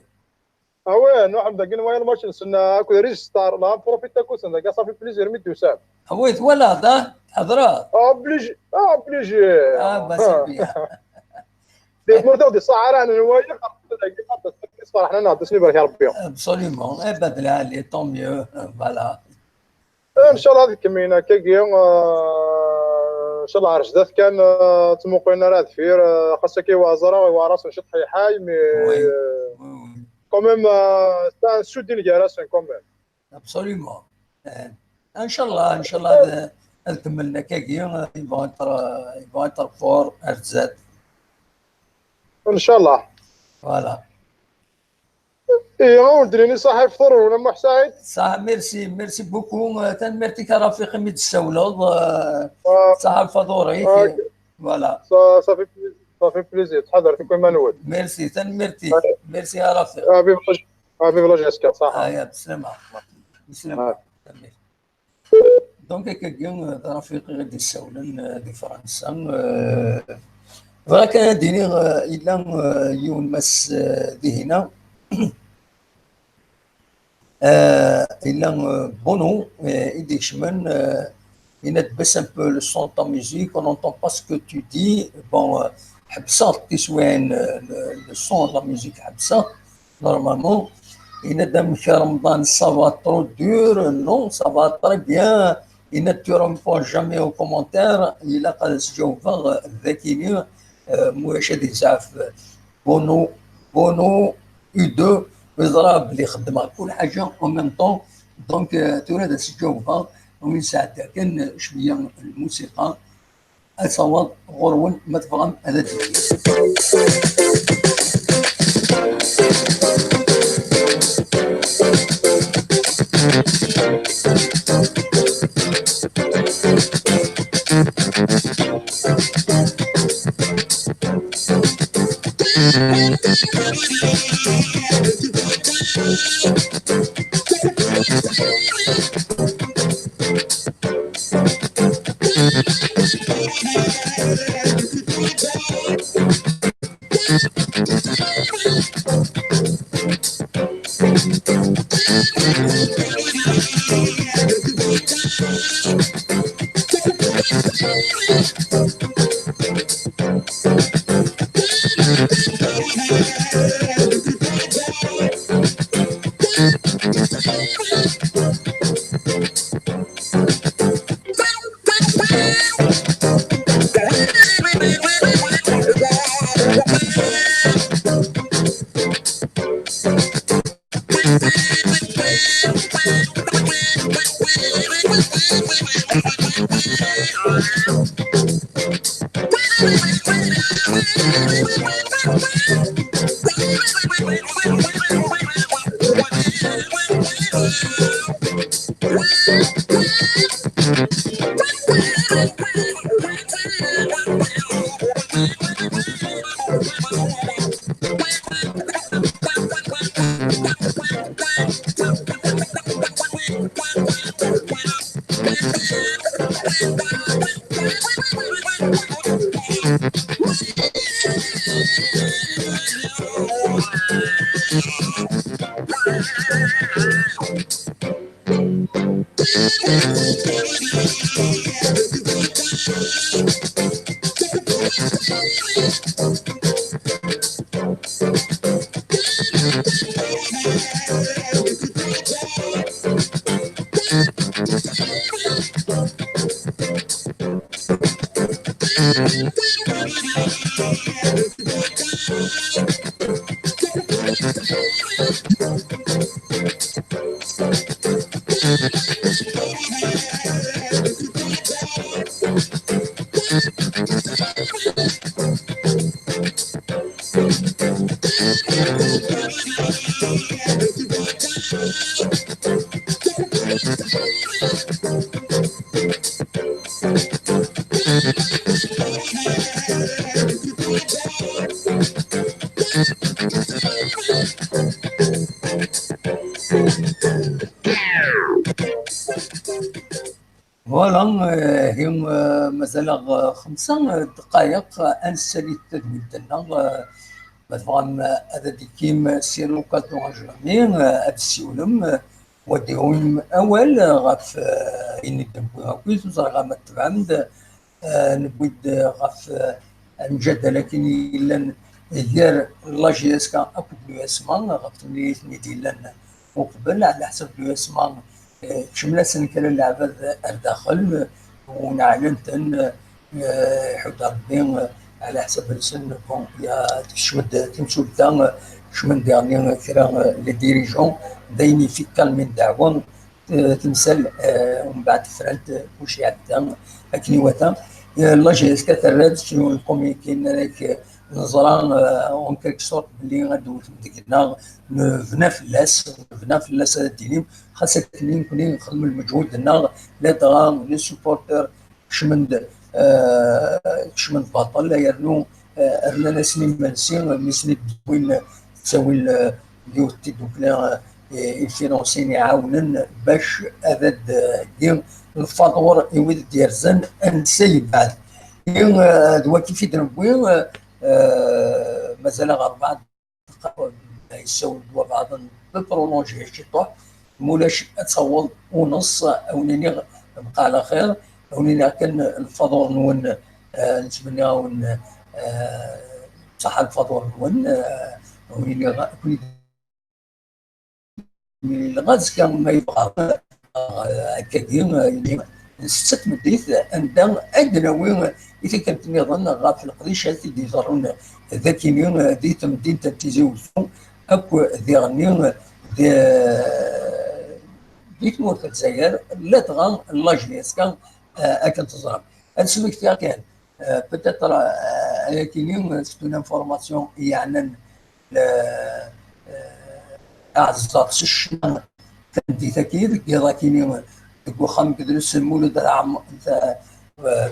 Ah ouais, نروح داك نوايا الماتش نسنى هاكا ريجستار، لا بروفيت تاكو سن داك صافي بليزير ميد وسام. Ah oui، ولا دا، حضرات. Obligé، obligé. Ah, bah, c'est bien. دي مورتو دي الصحراء، أنا نوايا، خاطر داك، خاطر داك، صراحة، أنا نعطيك، نبارك يا ربي. Absolument. Eh ben, de là, tant mieux. Voilà. إن شاء الله هذيك كمينة كاكي، آه، إن شاء الله عرش ذات كان، آه، تموقعنا راه دفير، آه، خاصة كي وازرا وراس نشط حي حي، mais, oui, آه، oui, oui. Quand même, آه، c'est un sud ديال كاراس quand même. Absolument. آه. إن شاء الله، إن شاء الله هذا، هذا كملنا كاكي، آه، يبغى يطر-، يبغى يطرفور أرزات. إن شاء الله. Voilà. إيه، غنولد ليني صاحي فطور ولا محسايد؟ صح، merci، merci beaucoup. آه، تنميرتك رفيقي ميد السولوض، آه، آه. صح الفضوري. آه. Voilà. صا-، صافي، صافي بليزير، تحضر في كل ما نود. Merci، تنميرتي. آه. Merci يا رفيق. آه، vive la، آه، vive la J S K، صح. آه، يا بسلامة. بسلامة. آه. تنميرتي. Donc, akkagi, d Rafiq i ɣ-d-issawlen, euh, di Fransa. Euh, bɣiɣ kan ad d-iniɣ, euh, yella, euh, yiwen mass, euh, dihina. Euh, yella, euh, Bono, euh, i d-ikecmen, euh, yenna-d: baisse un peu le son de ta musique, on n'entend pas ce que tu dis. Bon, euh, ḥebseɣ tiswiɛin, euh, le, le son de la musique ḥebseɣ. Normalement, yenna-d: amek Remḍan, ça va trop dur? Non, ça va très bien. Yenna-d: tu réponds jamais aux commentaires. Ilaq ad as-ǧawbeɣ, euh, d akini, euh, mulac ad yezɛef. Bono, Bono, U deux, yeẓra belli xeddmeɣ kul ḥaǧa en même temps. Donc, euh, tura ad as-ǧawbeɣ, win sɛedda kan cwiya n lmusiqa. Ad taweḍ ɣur-wen ma tebɣam ad d-tini. Voilà, euh, hi, euh, mazal-aɣ, euh, xemsa, euh, ddqayeq, euh, ad nessalit tadwilt-nneɣ, euh, ma tebɣam, euh, ad d-tekim si Luka Tuɣajlami, euh, ad d-tessiwlem, euh, u ad d-tawyem awal, euh, ɣef, euh, ayen i d-newwi akk, ur ẓriɣ ma tebɛem-d, euh, newwi-d, euh, ɣef, euh, lmjadala akken yellan gar la J S K akked l'U S M A, ɣef temlilit-nni d-yellan uqbel, ɛla ḥsab l'U S M A, eh, kecmen-asen kra n leɛbad ar daxel, eh, u neɛlen-ten, eh, iḥudd Rebbi, eh, ɛla ḥsab-nsen. Bon, ya, tekcem-d temsulta, eh, kecmen diɣen kra, eh, les dirigeants, d ayen ifikkan mi ddeɛwa, eh, temsal, eh, umbeɛd frant, eh, kullec iɛedda akken iwata. Eh, la J S K terra-d s yiwen n communiqué, yenna-ak, eh, neẓra, eh, en quelque sorte, belli ad d-wten deg-neɣ, nebna fell-as, nebna fell-as ad d-tinim, xas akken nekkni nxeddem lmeǧhud-nneɣ, ladɣa les supporters kecmen-d, eh, kecmen-d baṭel, yernu, eh, rnan-asen imensi, mi sen-id-wwin, ttawin, eh, yiwet n tiddukla, eh, ifinansiyen iɛawnen bac ad d-heggi lfaṭur i wid d-yerzan ansa yebɛed. I, eh, d wakif i d-newwi, eh, eh, mazal-aɣ rebɛa dqayeq, yessawel-d wabɛaḍ n prolongé ciṭuḥ, mulac ad taweḍ uneṣ, a wen-iniɣ bqa ɛla xir, a wen-iniɣ kan lfaḍur-nwen, eh, nettmenni-awen, eh, ṣṣeḥḥa lfaḍur-nwen, eh, a wen-iniɣ akk-, azekka ma yebɣa, eh, akkagi, eh, n ssetta tameddit, anda ad d-nawi i tikkelt nniḍen ɣef leqdicat i d-iḍerrun dagi, eh, di temdint n Tizi Wezzu, akk diɣenni di, di tmurt n Lezzayer, ladɣa la J S K, eh, akken teẓram. Ad smektiɣ kan, eh, peut-être, eh, ayakini, eh, c'est une information i yeɛnan, eh, eh, aɛezzaḍ s ccna tameddit-agi deg yiḍ akini deg uxxam n yedles Mulud At Ɛem-, eh,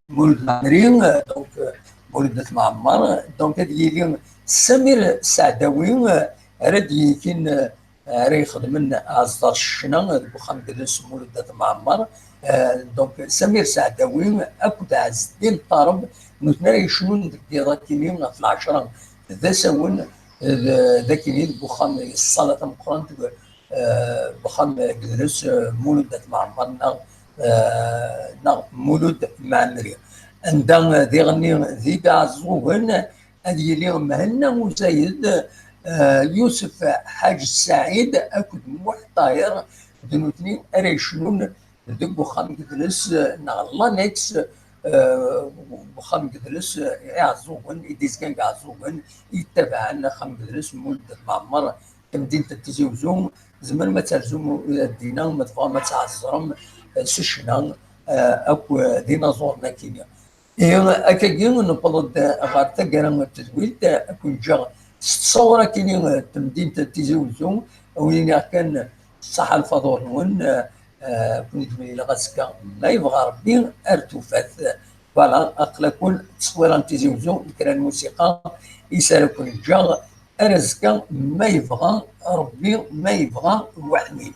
Mulud Mɛemmri, eh, donc, eh, Mulud At Mɛemmer, donc ad yili Samir Saɛdawi, eh, ara d-yegin, eh, ara ixedmen aẓeṭṭa n ccna deg uxxam n Gdres Mulud At Mɛemmer. Eh, donc, Samir Saɛdawi akked Ɛezdin Ṭareb, nutni ara yecnun deg yiḍ akini ɣef lɛecṛa d asawen, eh, d akini deg uxxam, ṣṣala tameqqrant, eh, deg uxxam n Gdres, eh, Mulud At Mɛemmer neɣ, eh, neɣ Mulud Mɛemmri. Anda, eh, diɣenni d Iɛeẓẓugen, ad yili Mhenna Uzayed, eh, Yusef Ḥaǧ Saɛid akked Muḥ Ṭaher, d nutni ara yecnun deg uxxam n Gdres, eh, neɣ l'annexe, eh, uxxam n Gdres, eh, Iɛeẓẓugen, i d-izgan deg Iɛeẓẓugen, i yettabaɛen axxam n Gdres, Mulud At Mɛemmer, tamdint n Tizi Uzzu. Tzemrem ad terzum, eh, dinna, ma tebɣam ad tɛeẓẓrem, eh, s ccna, eh, akk, eh, d inaẓuren akini. Ihi, akkagi, newweḍ-d ɣer taggara n tedwilt, ad ken-ǧǧeɣ s ttṣawra akini n temdint n Tizi Uzzu, a wen-iniɣ kan ṣṣaḥa lfaḍur-nwen, eh, ad ken-id-mlileɣ azekka, ma yebɣa Rebbi, ar tufat. Voilà, aql-aken ttṣewwira n Tizi Uzzu, d kra n lmusiqa i s ara ken-ǧǧeɣ, ar azekka, ma yebɣa Rebbi, ma yebɣa Waḥnin.